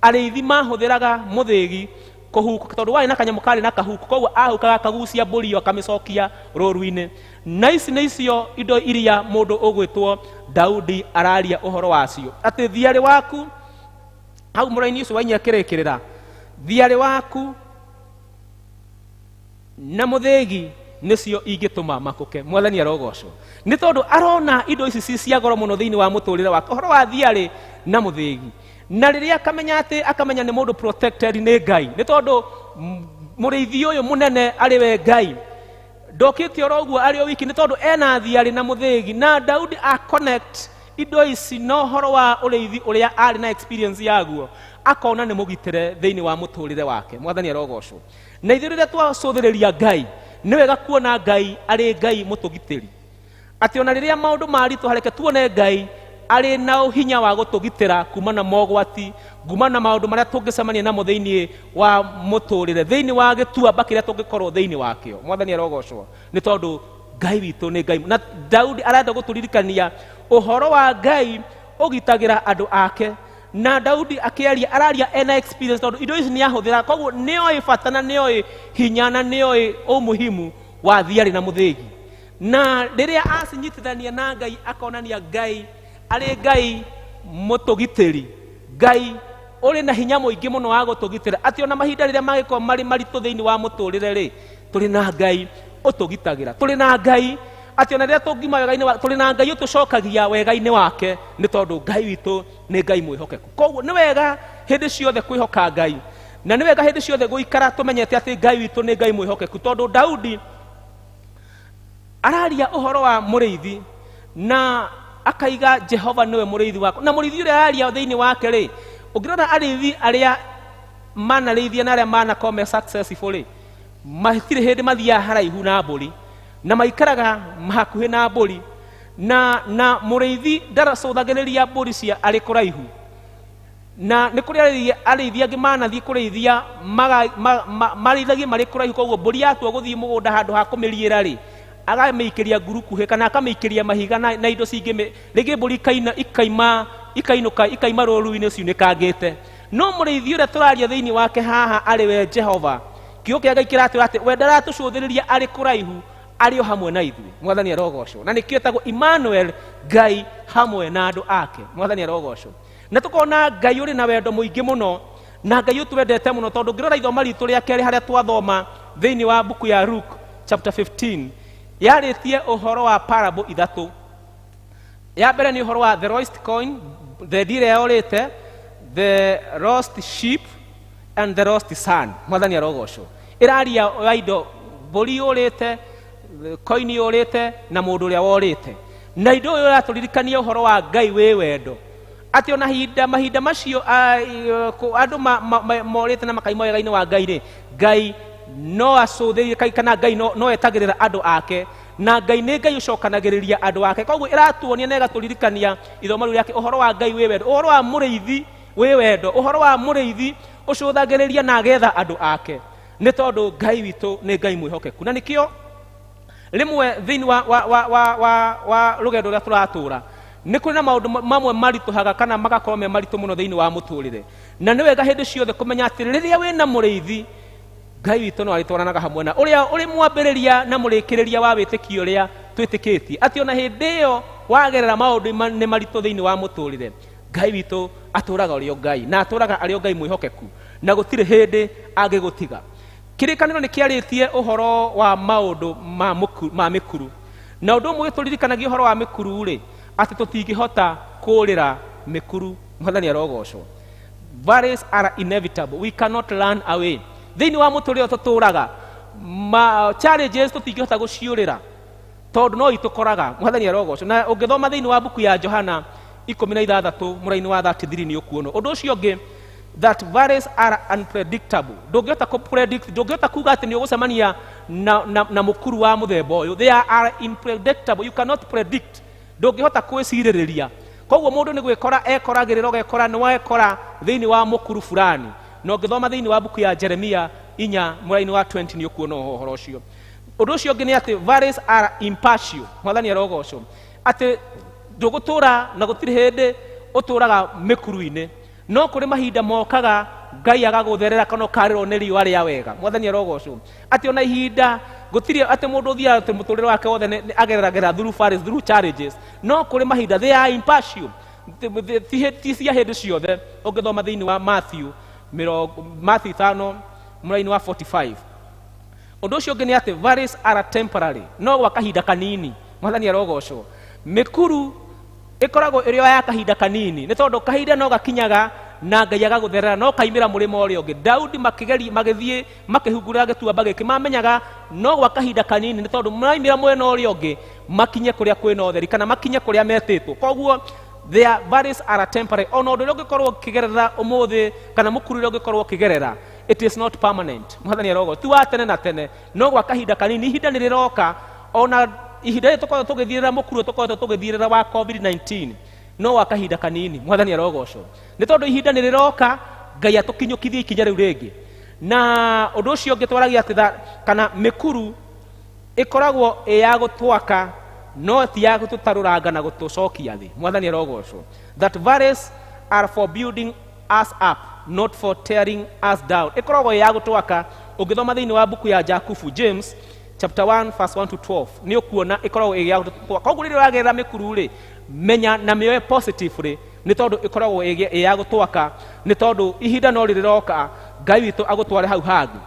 arĩithi mahũthĩraga mũthĩgi kũhuka, tondũ warĩ na kanyamũ karĩ na kahuku, koguo ahukaga akagucia mbũri ĩyo akamĩcokia rũru-inĩ. Na ici nĩ icio indo iria mũndũ ũgwĩtwo Daudi araria ũhoro wacio, atĩ thiarĩ waku hau mũraini ũcio wa inya kĩrĩkĩrĩra, thiarĩ waku na mũthĩgi nĩcio ingĩtũma makũke. Mwathani arogocwo. Nĩ tondũ arona indo ici ci cia goro mũno thĩinĩ wa mũtũrĩre wake, ũhoro wa thiarĩ na mũthĩgi. Na rĩrĩa akamenya atĩ akamenya nĩ mũndũ protected nĩ Ngai, nĩ tondũ mũrĩithi ũyũ mũnene arĩ we Ngai ndokĩte oro ũguo arĩ o wiki, nĩ tondũ ena thiarĩ na mũthĩgi. Na Daudi a connect indo ici na ũhoro wa ũrĩithi ũrĩa arĩ na experience yaguo, akona nĩ mũgitĩre thĩinĩ wa mũtũrĩre wake. Mwathani arogocwo. Na ithuĩ rĩrĩa twacũthĩrĩria Ngai, nĩ wega kuona Ngai arĩ Ngai mũtũgitĩri, atĩ ona rĩrĩa maũndũ maritũ reke tuone Ngai arĩ na ũhinya wa gũtũgitĩra kuma na mogwati, kuma na maũndũ marĩa tũngĩcemania namo thĩinĩ wa mũtũrĩre, thĩinĩ wa gĩtuamba kĩrĩa tũngĩkorwo thĩinĩ wakĩo. Mwathani arogocwo. Nĩ tondũ Ngai witũ nĩ Ngai. Na Daudi arenda gũtũririkania ũhoro wa Ngai ũgitagĩra andũ ake. Na Daudi akĩaria araria ena experience, tondũ indo ici nĩ ahũthĩra, koguo nĩoĩ bata na nĩoĩ hinya na nĩoĩ umuhimu wa thiarĩ na mũthĩgi. Na rĩrĩa acinyitithania na Ngai, akonania Ngai arĩ Ngai mũtũgitĩri, Ngai ũrĩ na hinya mũingĩ mũno wa gũtũgitĩra, atĩ ona mahinda rĩrĩa mangĩkorwo marĩ maritũ thĩinĩ wa mũtũrĩre rĩ, tũrĩ na Ngai ũtũgitagĩra, tũrĩ na Ngai atĩ ona rĩrĩa tũngiuma wega-inĩ wa, tũrĩ na Ngai ũtũcokagia wega-inĩ wake, nĩ tondũ Ngai witũ nĩ Ngai mwĩhokeku. Koguo nĩ wega hĩndĩ ciothe kwĩhoka Ngai, na nĩ wega hĩndĩ ciothe gũikara tũmenyete atĩ Ngai witũ nĩ Ngai mwĩhokeku, tondũ Daudi araria ũhoro wa mũrĩithi na akaiga Jehova nĩwe mũrĩithi wakwa. Na mũrĩithi ũrĩa araria thĩinĩ wake rĩ, ũngĩrora arĩithi arĩa manarĩithia na arĩa manakorwo me successful rĩ, matirĩ hĩndĩ mathiaga haraihu na mbũri, na maikaraga hakuhĩ na mbũri, na mũrĩithi ndaracũthagĩrĩria mbũri cia arĩ kũraihu. Na nĩ kũrĩ arĩithi angĩ manathiĩ kũrĩithia marĩithagie marĩ kũraihu, koguo mbũri yatua gũthiĩ mũgũnda handũ ha kũmĩriĩra rĩ, agamĩikĩria ngurukuhĩ kana akamĩikĩria mahiga na indo cingĩ, rĩngĩ mbũri ikainũka ikaima rũru-inĩ ciunĩkangĩte. No mũrĩithi ũrĩa tũraria thĩinĩ wake haha arĩ we Jehova, kiugo kĩa Ngai kĩratwĩra atĩ we ndaratũcũthĩrĩria arĩ kũraihu, arĩ o hamwe na ithuĩ. Mwathani arogocwo. Na nĩkĩo etagwo Emmanuel, Ngai hamwe na andũ ake. Mwathani arogocwo. Na tũkona Ngai ũrĩ na wendo mũingĩ mũno, na Ngai ũtwendete mũno, tondũ ngĩrora ithoma ritũ rĩa kerĩ harĩa twathoma thĩinĩ wa mbuku ya Luke chapter 15, yarĩtie ũhoro wa parable ithatũ. Ya mbere nĩ ũhoro wa the lost coin, thendi ĩrĩa yorĩte, the lost sheep and the lost son. Mwathani arogocwo. Ĩraria wa indo mbũri yũrĩte, koini yũrĩte, na mũndũ ũrĩa worĩte. Na indo ũyũ ũratũririkania ũhoro wa Ngai wĩ wendo, atĩ ona mahinda macio andũ morĩte na makaima wega-inĩ wa Ngai rĩ, Ngai no acũthĩrĩrie kana Ngai no etagĩrĩra andũ ake, na Ngai nĩ Ngai ũcokanagĩrĩria andũ ake. Koguo ĩratuonia na ĩgatũririkania ithomo rĩu rĩake ũhoro wa Ngai wĩ wendo, ũhoro wa mũrĩithi wĩ wendo, ũhoro wa mũrĩithi ũcũthagĩrĩria na agetha andũ ake, nĩ tondũ Ngai witũ nĩ Ngai mwĩhokeku. Na nĩkĩo rĩmwe thĩinĩ wa rũgendo rũrĩa tũratũra nĩ kũrĩ na maũndũ mamwe maritũhaga kana magakorwo me maritũ mũno thĩinĩ wa mũtũrĩre, na nĩ wega hĩndĩ ciothe kũmenya atĩ rĩrĩa wĩna mũrĩithi, Ngai witũ no arĩtwaranaga hamwe na ũrĩa ũrĩ mwambĩrĩria na mũrĩkĩrĩria wa wĩtĩkio ũrĩa twĩtĩkĩtie, atĩ ona hĩndĩ ĩyo wagerera maũndũ nĩ maritũ thĩinĩ wa mũtũrĩre, Ngai witũ atũraga ũrĩ o Ngai, na atũraga arĩ o Ngai mwĩhokeku, na gũtirĩ hĩndĩ angĩgũtiga. Kĩrĩkanĩro nĩ kĩarĩtie ũhoro wa maũndũ ma mĩkuru, na ũndũ ũmwe ũtũririkanagia ũhoro wa mĩkuru rĩ, Atĩ tũtingĩhota kũũrĩra mĩkuru. Mwathani arogocwo. Valleys are inevitable, we cannot run away. Thĩinĩ wa mũtũrĩre ũyũ tũtũraga, ma challenges tũtingĩhota gũciũrĩra tondũ no itũkoraga. Mwathani arogocwo. Na ũngĩthoma thĩinĩ wa mbuku ya Johana 16 mũraini wa 33, nĩ ũkuona ũndũ ũcio ũngĩ, that valleys are unpredictable. Ndũngĩhota kũ predict, ndũngĩhota kuga atĩ nĩ ũgũcemania na mũkuru wa mũthemba ũyũ. They are unpredictable, you cannot predict. Ndũngĩhota kwĩcirĩrĩria. Koguo mũndũ nĩ gwĩkora ekoragĩrĩra, ũgekora nĩ wekora thĩinĩ wa mũkuru fulani. Na ũngĩthoma thĩinĩ wa mbuku ya Jeremia 4 mũraini wa 20, nĩ ũkuona ũhoro ũcio. Ũndũ ũcio ũngĩ nĩ atĩ valleys are impartial. Mwathani arogocwo. Atĩ ndũgũtũra na gũtirĩ hĩndĩ ũtũraga mĩkuru-inĩ, no kũrĩ mahinda mokaga Ngai agagũtherera kana ũkarĩrwo nĩ riũa rĩa wega. Mwathani arogocwo. Atĩ ona ihinda gũtirĩ atĩ mũndũ ũthiaga atĩ mũtũrĩre wake wothe agereragĩra through valleys, through challenges, no kũrĩ mahinda they are impartial, ti cia hĩndĩ ciothe. Ũngĩthoma thĩinĩ wa Matthew mĩrongo Matthew 5 mũraini wa 45. Ũndũ ũcio ũngĩ nĩ atĩ valleys are temporary, no gwa kahinda kanini. Mwathani arogocwo. Mĩkuru ĩkoragwo ĩrĩ o ya kahinda kanini, nĩ tondũ kahinda no gakinyaga na Ngai agagũtherera no kaimĩra mũrĩmo ũrĩa ũngĩ. Daudi makĩgeria, magĩthiĩ makĩhungurĩra gĩtuamba gĩkĩ, mamenyaga no gwa kahinda kanini, nĩ tondũ maraimĩra mwena ũrĩa ũngĩ makinye kũrĩa kwĩna ũtheri kana makinye kũrĩa metĩtwo. Koguo their valleys are temporary. Ona ũndũ ũrĩa ũngĩkorwo ũkĩgerera ũmũthĩ kana mũkuru ũrĩa ũngĩkorwo ũkĩgerera, it is not permanent. Mwathani arogo. Ti wa tene na tene, no gwa kahinda kanini. Ihinda nĩ rĩroka. Ona ihinda rĩrĩ tũkoragwo tũgĩthiĩrĩra mũkuru ũyũ tũkoretwo tũgĩthiĩrĩra wa COVID-19, no wa kahinda kanini. Mwathani arogocwo, nĩ tondũ ihinda nĩ rĩroka Ngai atũkinyũkithie ikinya rĩu rĩngĩ. Na ũndũ ũcio ũngĩ twaragia atĩ kana mĩkuru ĩkoragwo ĩ ya gũtwaka, no ti ya gũtũtarũranga na gũtũcokia thĩ. Mwathani arogocwo. That valleys are for building us up, not for tearing us down. Ĩkoragwo ĩ ya gũtwaka. Ũngĩthoma thĩinĩ wa mbuku ya Jakubu, James chapter 1 verse 1 to 12, nĩ ũkuona ĩkoragwo ĩ ya gũtwaka. Koguo rĩrĩa ũragerera mĩkuru rĩ, menya na mĩoe positively, nĩ tondũ ĩkoragwo ĩ ya gũtwaka, nĩ tondũ ihinda no rĩrĩroka Ngai witũ agũtware hau hangĩ.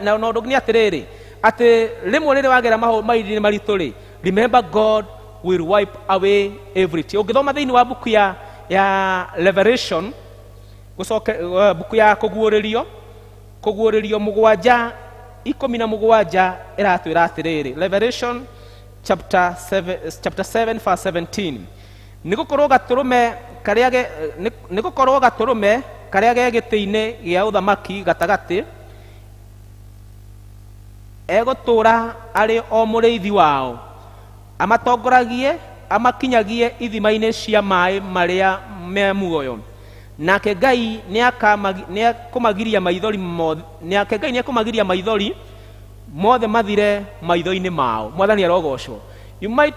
Na ũndũ nĩ atĩrĩrĩ, atĩ rĩmwe rĩrĩa wagera mahinda maritũ rĩ, remember God will wipe away every tear. Ũngĩthoma thĩinĩ wa mbuku ya Revelation, gũcoke mbuku ya Kũguũrĩrio, Kũguũrĩrio 7:17, ĩratwĩra atĩrĩrĩ, Revelation chapter 7, chapter 7 verse 17: nĩ gũkorwo gatũrũme karĩa ge gĩtĩ-inĩ gĩa ũthamaki gatagatĩ egũtũũra arĩ o mũrĩithi wao, amatongoragie amakinyagie ithima-inĩ cia maĩ marĩa me muoyo, nake Ngai nĩekũmagiria maithori mothe, nake Ngai nĩekũmagiria maithori mothe mathire maitho-inĩ mao. Mwathani arogocwo. You might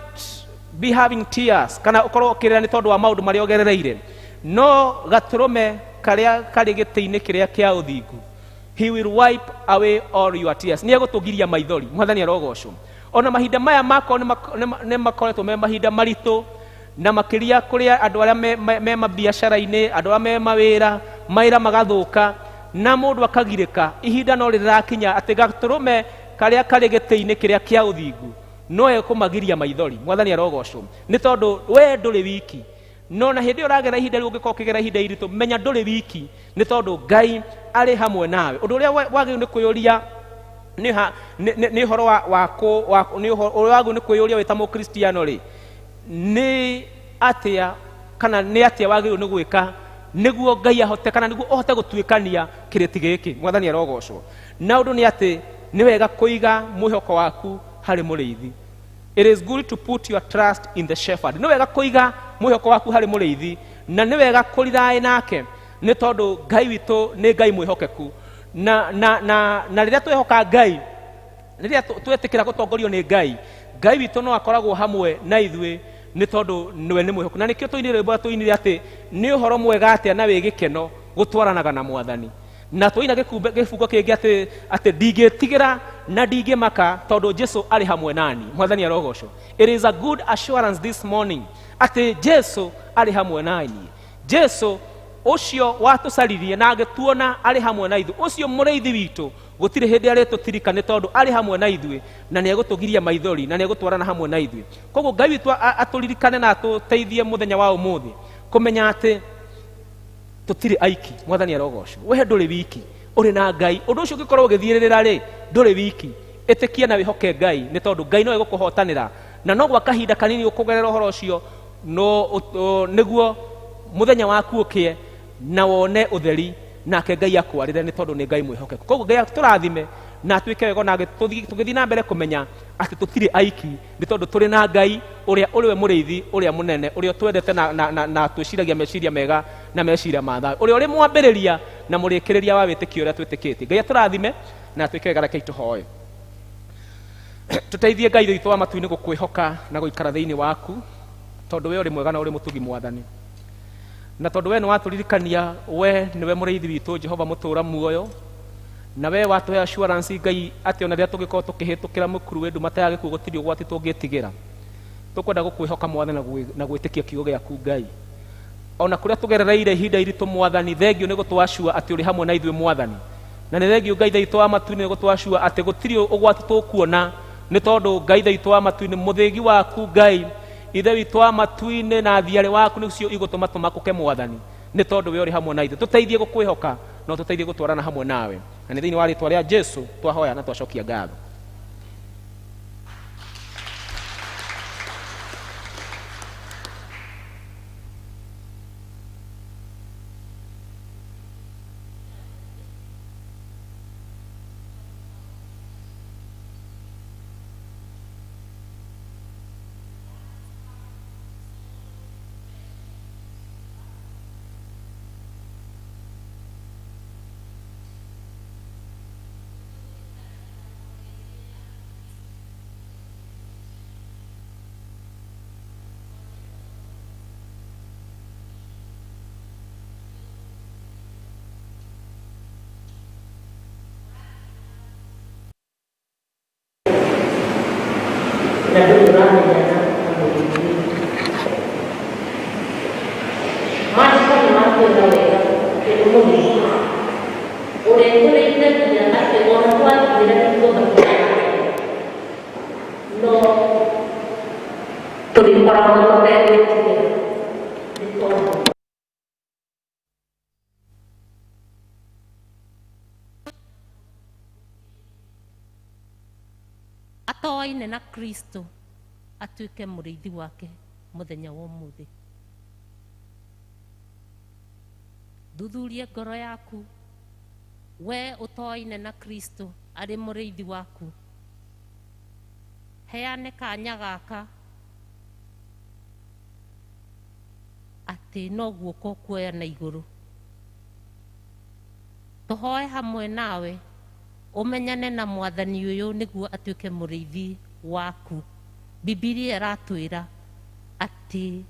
be having tears kana ũkorwo ũkĩrĩra nĩ tondũ wa maũndũ marĩa ũgerereire, no gatũrũme karĩa karĩ gĩtĩ-inĩ kĩrĩa kĩa ũthingu, he will wipe away all your tears. Nĩ egũtũgiria maithori. Mwathani arogocwo. Ona mahinda maya makorwo nĩ makoretwo me mahinda maritũ, na makĩria kũrĩa andũ arĩa me mabiacara-inĩ, andũ arĩa me mawĩra, mawĩra magathũka na mũndũ akagirĩka, ihinda no rĩrakinya atĩ gatũrũme karĩa karĩ gĩtĩ-inĩ kĩrĩa kĩa ũthingu no ekũmagiria maithori. Mwathani arogocwo, nĩ tondũ we ndũrĩ wiki. No na hĩndĩ ĩyo ũragera ihinda rĩu, ũngĩkorwo ũkĩgera ihinda iritũ, menya ndũrĩ wiki, nĩ tondũ Ngai arĩ hamwe nawe. Ũndũ ũrĩa wagĩrĩirwo nĩ kwĩyũria nĩ ha nĩ ũhoro wa kũ wa nĩ ũhoro ũrĩa wagĩrĩirwo nĩ kwĩyũria wĩ ta mũkristiano rĩ, nĩ atĩa kana nĩ atĩa wagĩrĩirwo nĩ gwĩka nĩguo Ngai ahote kana nĩguo ũhote gũtuĩkania kĩrĩti gĩkĩ? Mwathani arogocwo. Na ũndũ nĩ atĩ nĩ wega kũiga mwĩhoko waku harĩ mũrĩithi. It is good to put your trust in the shepherd. Nĩ wega kũiga mwĩhoko waku harĩ mũrĩithi, na nĩ wega kũriraĩ nake, nĩ tondũ Ngai witũ nĩ Ngai mwĩhokeku. Na rĩrĩa twehoka Ngai, rĩrĩa twetĩkĩra gũtongorio nĩ Ngai, Ngai witũ no akoragwo hamwe na ithuĩ, nĩ tondũ nĩwe nĩ mwĩhokeku. Na nĩkĩo tũinire rwĩmbo tũinire atĩ nĩ ũhoro mwega atĩa na wĩ gĩkeno gũtwaranaga na Mwathani, na twaina gĩbungo kĩngĩ atĩ ndingĩtigĩra na ndingĩmaka tondũ Jesu arĩ hamwe nani. Mwathani arogocwo. It is a good assurance this morning atĩ Jesu arĩ hamwe nani. Jesu Ũcio watũcaririe na agĩtuona arĩ hamwe na ithuĩ, ũcio mũrĩithi witũ gũtirĩ hĩndĩ arĩtũtirika nĩ tondũ arĩ hamwe na ithuĩ na nĩ egũtũgiria maithori na nĩ egũtwarana hamwe na ithuĩ. Koguo Ngai witũ atũririkane na atũteithie mũthenya wa ũmũthĩ kũmenya atĩ tũtirĩ aiki. Mwathani arogocwo. We ndũrĩ wiki, ũrĩ na Ngai. Ũndũ ũcio ũngĩkorwo ũgĩthiĩrĩra rĩ, ndũrĩ wiki. Ĩtĩkia na wĩhoke Ngai nĩ tondũ Ngai no egũkũhotanĩra na no gwa kahinda kanini ũkũgerera ũhoro ũcio no nĩguo mũthenya waku ũkĩe na wone ũtheri nake Ngai akwarĩre nĩ tondũ nĩ Ngai mwĩhokeku. Koguo Ngai atũrathime na atuĩke wega na tũgĩthiĩ na mbere kũmenya atĩ tũtirĩ aiki nĩ tondũ tũrĩ na Ngai ũrĩa ũrĩ we mũrĩithi ũrĩa mũnene ũrĩa ũtwendete na twĩciragia meciria mega na meciria ma thayũ, ũrĩa ũrĩ mwambĩrĩria na mũrĩkĩrĩria wa wĩtĩkio ũrĩa twĩtĩkĩtie. Ngai atũrathime na atuĩke wega, rekei tũhoe. Tũteithie Ngai witũ wa matu-inĩ gũkwĩhoka na gũikara thĩinĩ waku, tondũ we ũrĩ mwega na ũrĩ mũtugi Mwathani, na tondũ we nĩ watũririkania we nĩwe mũrĩithi witũ Jehova mũtũũra muoyo, na we watũhe assurance Ngai atĩ ona rĩrĩa tũngĩkorwo tũkĩhĩtũkĩra mũkuru wĩ nduma ta ya gĩkuũ gũtirĩ ũgwati tũngĩtigĩra. Tũkwenda gũkwĩhoka Mwathani na gwĩtĩkia kiugo gĩaku Ngai. Ona kũrĩa tũgerereire ihinda iritũ Mwathani, thengio nĩ gũtwacua atĩ ũrĩ hamwe na ithuĩ Mwathani, na nĩ thengio Ngai witũ wa matu-inĩ nĩ gũtwacua atĩ gũtirĩ ũgwati tũkuona nĩ tondũ Ngai witũ wa matu-inĩ mũthĩgi waku Ngai Ithe witũ wa matu-inĩ na thiarĩ waku nĩcio igũtũma tũmakũke Mwathani nĩ tondũ we ũrĩ hamwe na ithuĩ. Tũteithie gũkwĩhoka na ũtũteithie gũtwarana hamwe nawe, na nĩ thĩinĩ wa rĩtwa rĩa Jesu twahoya na twacokia ngatho. Na ndũrĩ ũramenyana na mũrĩithi. Maandĩko nĩ matwĩra wega atĩ nĩ mũrĩithi ũrĩa ũtũrĩithagia atĩ ona twathiĩra ithuothe no tũrĩkoragwo tũtegwĩtigĩra nĩ tondũ atoaine na Kristo atuĩke mũrĩithi wake mũthenya wa ũmũthĩ. Thuthurie ngoro yaku, we ũtoaine na Kristo arĩ mũrĩithi waku. Heane kanya gaka atĩ no guoko kuoya na igũrũ. Tũhoe hamwe nawe ũmenyane na Mwathani ũyũ nĩguo atuĩke mũrĩithi waku. Bibilia ĩratwĩra atĩ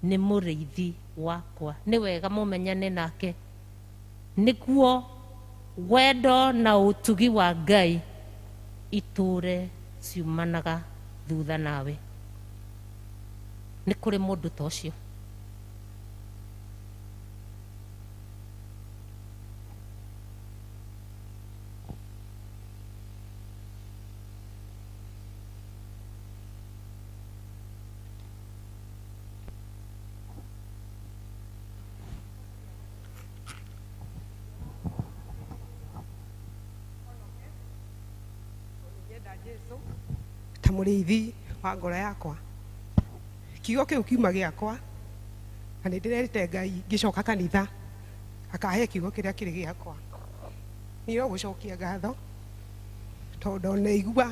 nĩ mũrĩithi wakwa. Nĩ wega mũmenyane nake nĩguo wendo na ũtugi wa Ngai itũre ciumanaga thutha nawe. Nĩ kũrĩ mũndũ ta ũcio. Ta mũrĩithi wa ngoro yakwa, kiugo kĩu kiuma gĩakwa na nĩ ndĩrerĩte Ngai ngĩcoka kanitha akahe kiugo kĩrĩa kĩrĩ gĩakwa. Niĩ no gũcokia ngatho tondũ ndaigua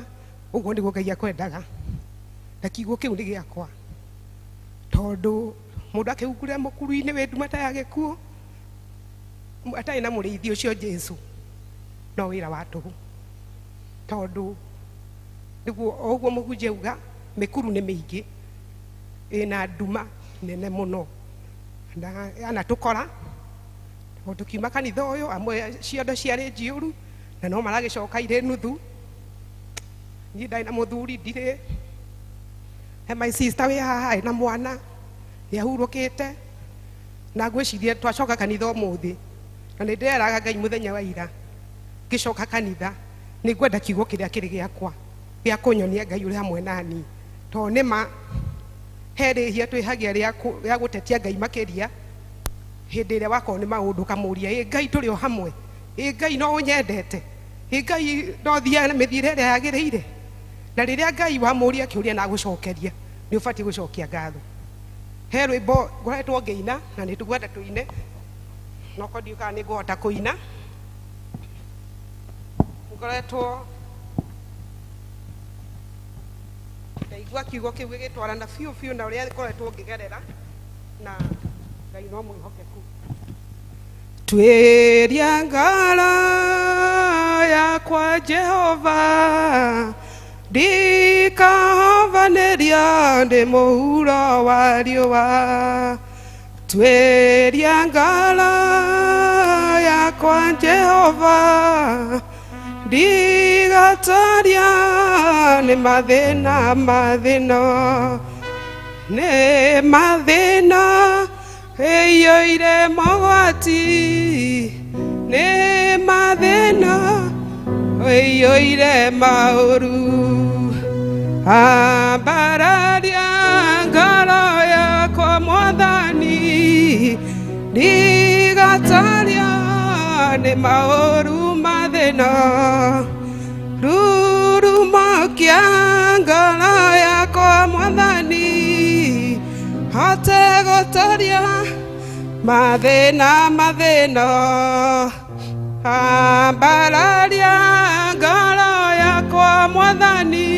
ũguo nĩguo Ngai akwendaga, na kiugo kĩu nĩ gĩakwa tondũ mũndũ akĩhungurĩra mũkuru-inĩ wĩ nduma ta ya gĩkuũ atarĩ na mũrĩithi ũcio Jesu no wĩra wa tũhũ, tondũ nĩguo o ũguo mũhunjia auga mĩkuru nĩ mĩingĩ ĩna nduma nene mũno na anatũkora tondũ tũkiuma kanitha ũyũ amwe ciondo ciarĩ njiyũru na no maragĩcoka irĩ nuthu. Niĩ ndarĩ na mũthuri ndirĩ, he my sister wĩ haha ena mwana nĩ ahurũkĩte, Na ngwĩciria twacoka kanitha ũmũthĩ na nĩ ndĩreraga Ngai mũthenya wa ira ngĩcoka kanitha nĩ ngwenda kiugo kĩrĩa kĩrĩ gĩakwa gĩa kũnyonia Ngai ũrĩ hamwe nani, tondũ nĩ ma he rĩhia twĩhagia rĩa gũtetia Ngai makĩria hĩndĩ ĩrĩa wakorwo nĩ maũndũ ũkamũria, ĩ Ngai tũrĩ o hamwe, ĩ Ngai no ũnyendete, ĩ Ngai no thiaga na mĩthiĩre ĩrĩa yagĩrĩire. Na rĩrĩa Ngai wamũria kĩũria na agũcokeria nĩ ũbatiĩ gũcokia ngatho. He rwĩmbo ngoretwo ngĩina na nĩ tũkwenda tũine, no ko ndiũĩ kana nĩ ngũhota kũina. Ngoretwo ndaigua kiugo kĩu gĩgĩtwarana biũ biũ na ũrĩa ngoretwo ngĩgerera, na Ngai no mwĩhokeku. Tuĩria ngoro yakwa Jehova, ndikahovanĩria ndĩ mũhuro wa riũa. Tuĩria ngoro yakwa Jehova, ndigataria nĩ mathĩna mathĩna, nĩ mathĩna ĩiyũire mogwati, nĩ mathĩna ĩiyũire maũru. Ambararia ngoro yakwa Mwathani, ndigataria nĩ maũru mathĩna. Rurumũkia ngoro yakwa Mwathani, hote gũtoria mathĩna mathĩna. Ambararia ngoro yakwa Mwathani,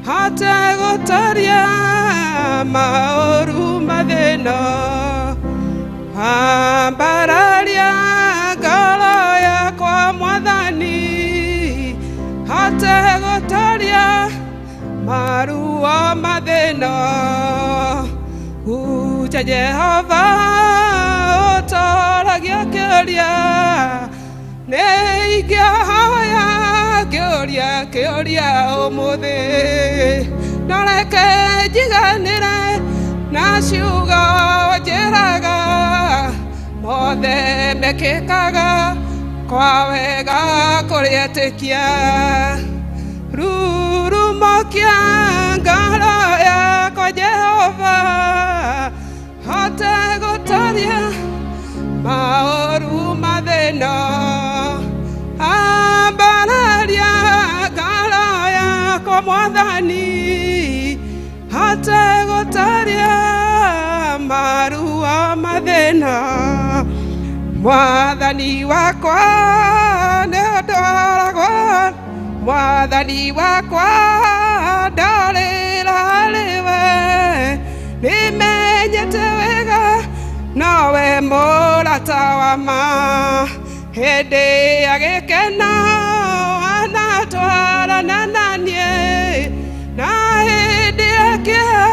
hote gũtoria maũru mathĩna. Ambararia ngoro yakwa Mwathani, hote gũtoria maruo mathĩna. Ucha Jehova ũtoragia kĩũria, nĩ ingĩhoya kĩũria kĩũria ũmũthĩ, no reke njiganĩre na ciugo njĩraga, mothe mekĩkaga kwa wega kũrĩ etĩkia. Rurumũkia ngoro yakwa Jehova, hote gũtoria maũru mathĩna. Ambararia ngoro yakwa Mwathani, hote gũtoria maruo mathĩna. Mwathani wakwa nĩ ndwaragwo, Mwathani wakwa ndarĩra harĩ we, nĩmenyete wega nowe mũrata wa ma. Hĩndĩ ya gĩkeno anatwarana na niĩ, na hĩndĩ ya kĩeha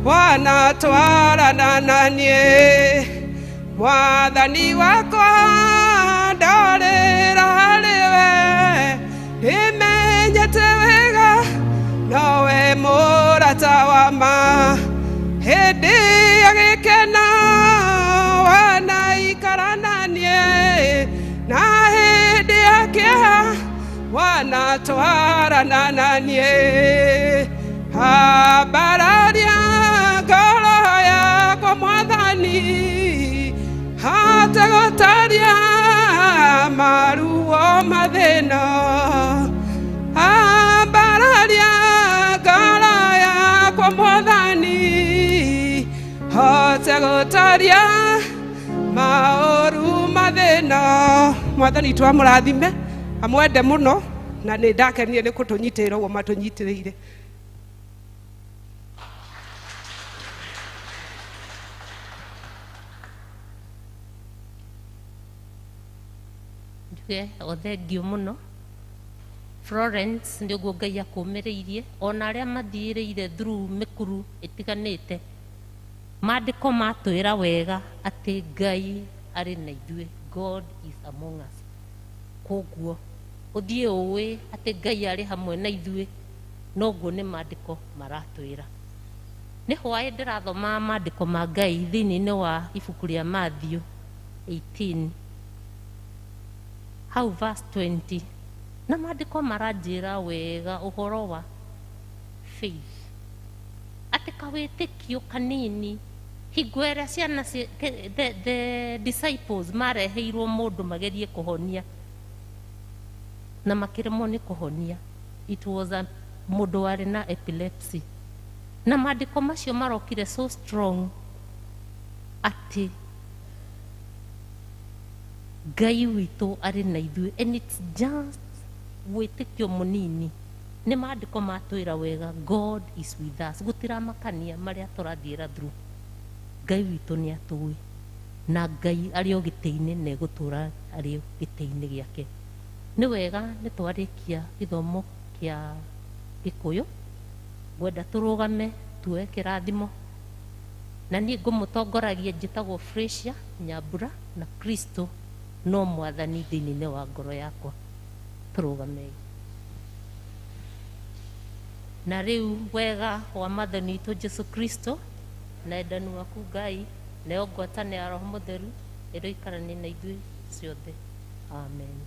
wanatwarana na niĩ. Mwathani wakwa ndarĩra harĩ we, nĩmenyete wega nowe mũrata wa ma. Hĩndĩ ya gĩkeno wanaikara na niĩ, na hĩndĩ ya kĩeha wanatwarana na niĩ. Ambararia ngoro yakwa Mwathani, hote gũtoria maruo mathĩna. Ambararia ngoro yakwa Mwathani, hote gũtoria maũru mathĩna. Mwathani twamũrathime amwende mũno, na nĩ ndakenire nĩ kũtũnyitĩrĩra ũguo matũnyitĩrĩire. Njuge o thengio mũno Florence nĩ ũguo Ngai akũmĩrĩirie ona arĩa mathiĩrĩire through mĩkuru ĩtiganĩte. Maandĩko matwĩra wega atĩ Ngai arĩ na ithuĩ, God is among us. Koguo ũthiĩ ũĩ atĩ Ngai arĩ hamwe na ithuĩ, noguo nĩ maandĩko maratwĩra. Nĩ hwaĩ ndĩrathoma maandĩko ma Ngai thĩinĩ-inĩ wa ibuku rĩa Matthew 18 hau verse 20, na maandĩko maranjĩra wega ũhoro wa faith, atĩ kawĩtĩkio kanini hingo ĩrĩa ciana the disciples mareheirwo mũndũ magerie kũhonia na makĩremwo nĩ kũhonia. It was a mũndũ warĩ na epilepsy, na maandĩko macio marokire so strong atĩ Ngai witũ arĩ na ithuĩ, and it's just wĩtĩkio mũnini. Nĩ maandĩko matwĩra wega God is with us, gũtiramakania marĩa tũrathiĩra through. Ngai witũ nĩ atũĩ, na Ngai arĩ o gĩtĩ-inĩ na egũtũra arĩ gĩtĩ-inĩ gĩake. Nĩ wega nĩ twarĩkia gĩthomo kĩa Gĩkũyũ, ngwenda tũrũgame tuoe kĩrathimo, na niĩ ngũmũtongoragia njĩtagwo Fresia Nyambura, na Kristo no mwathani thĩinĩ wa ngoro yakwa. Tũrũgamei. Na rĩu wega wa Mwathani witũ Jesu Kristo na wendani waku Ngai nayo ngwatanĩro ya Roho Mũtheru ĩroikaranie na ithuĩ ciothe. Amen.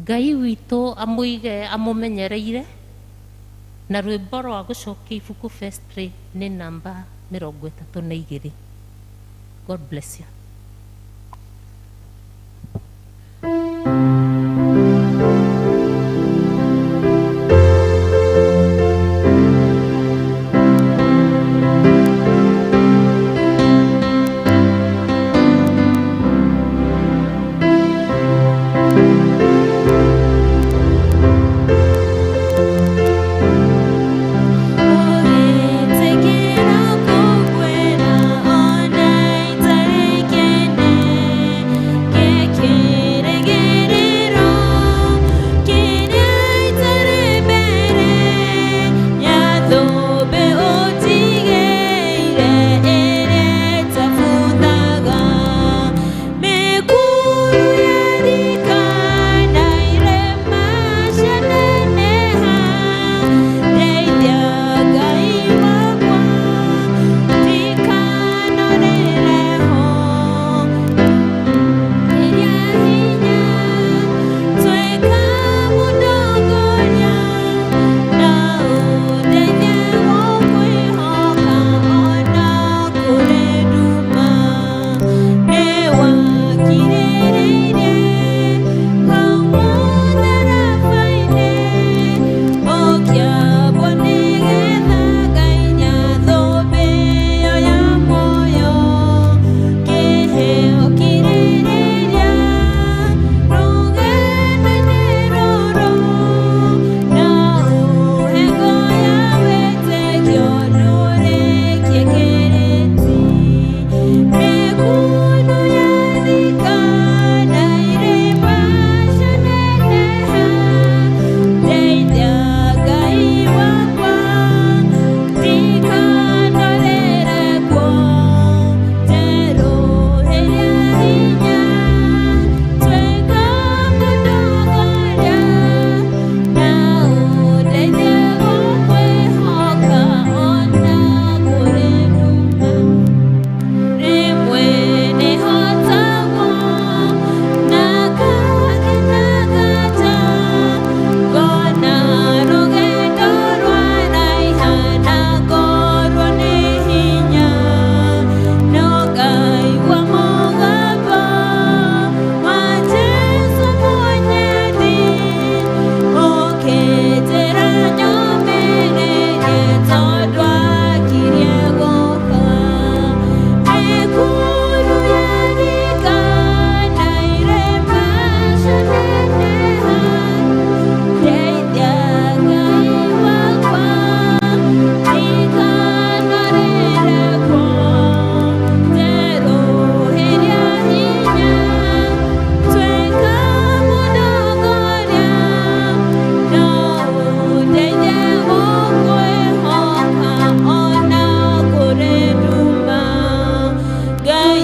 Ngai witũ amũige amũmenyereire, na rwĩmbo rwa gũcokia ibuku vestry nĩ namba 32. God bless you. Ũgĩtĩkĩra kũkwĩra ona itarĩ.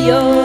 biũ.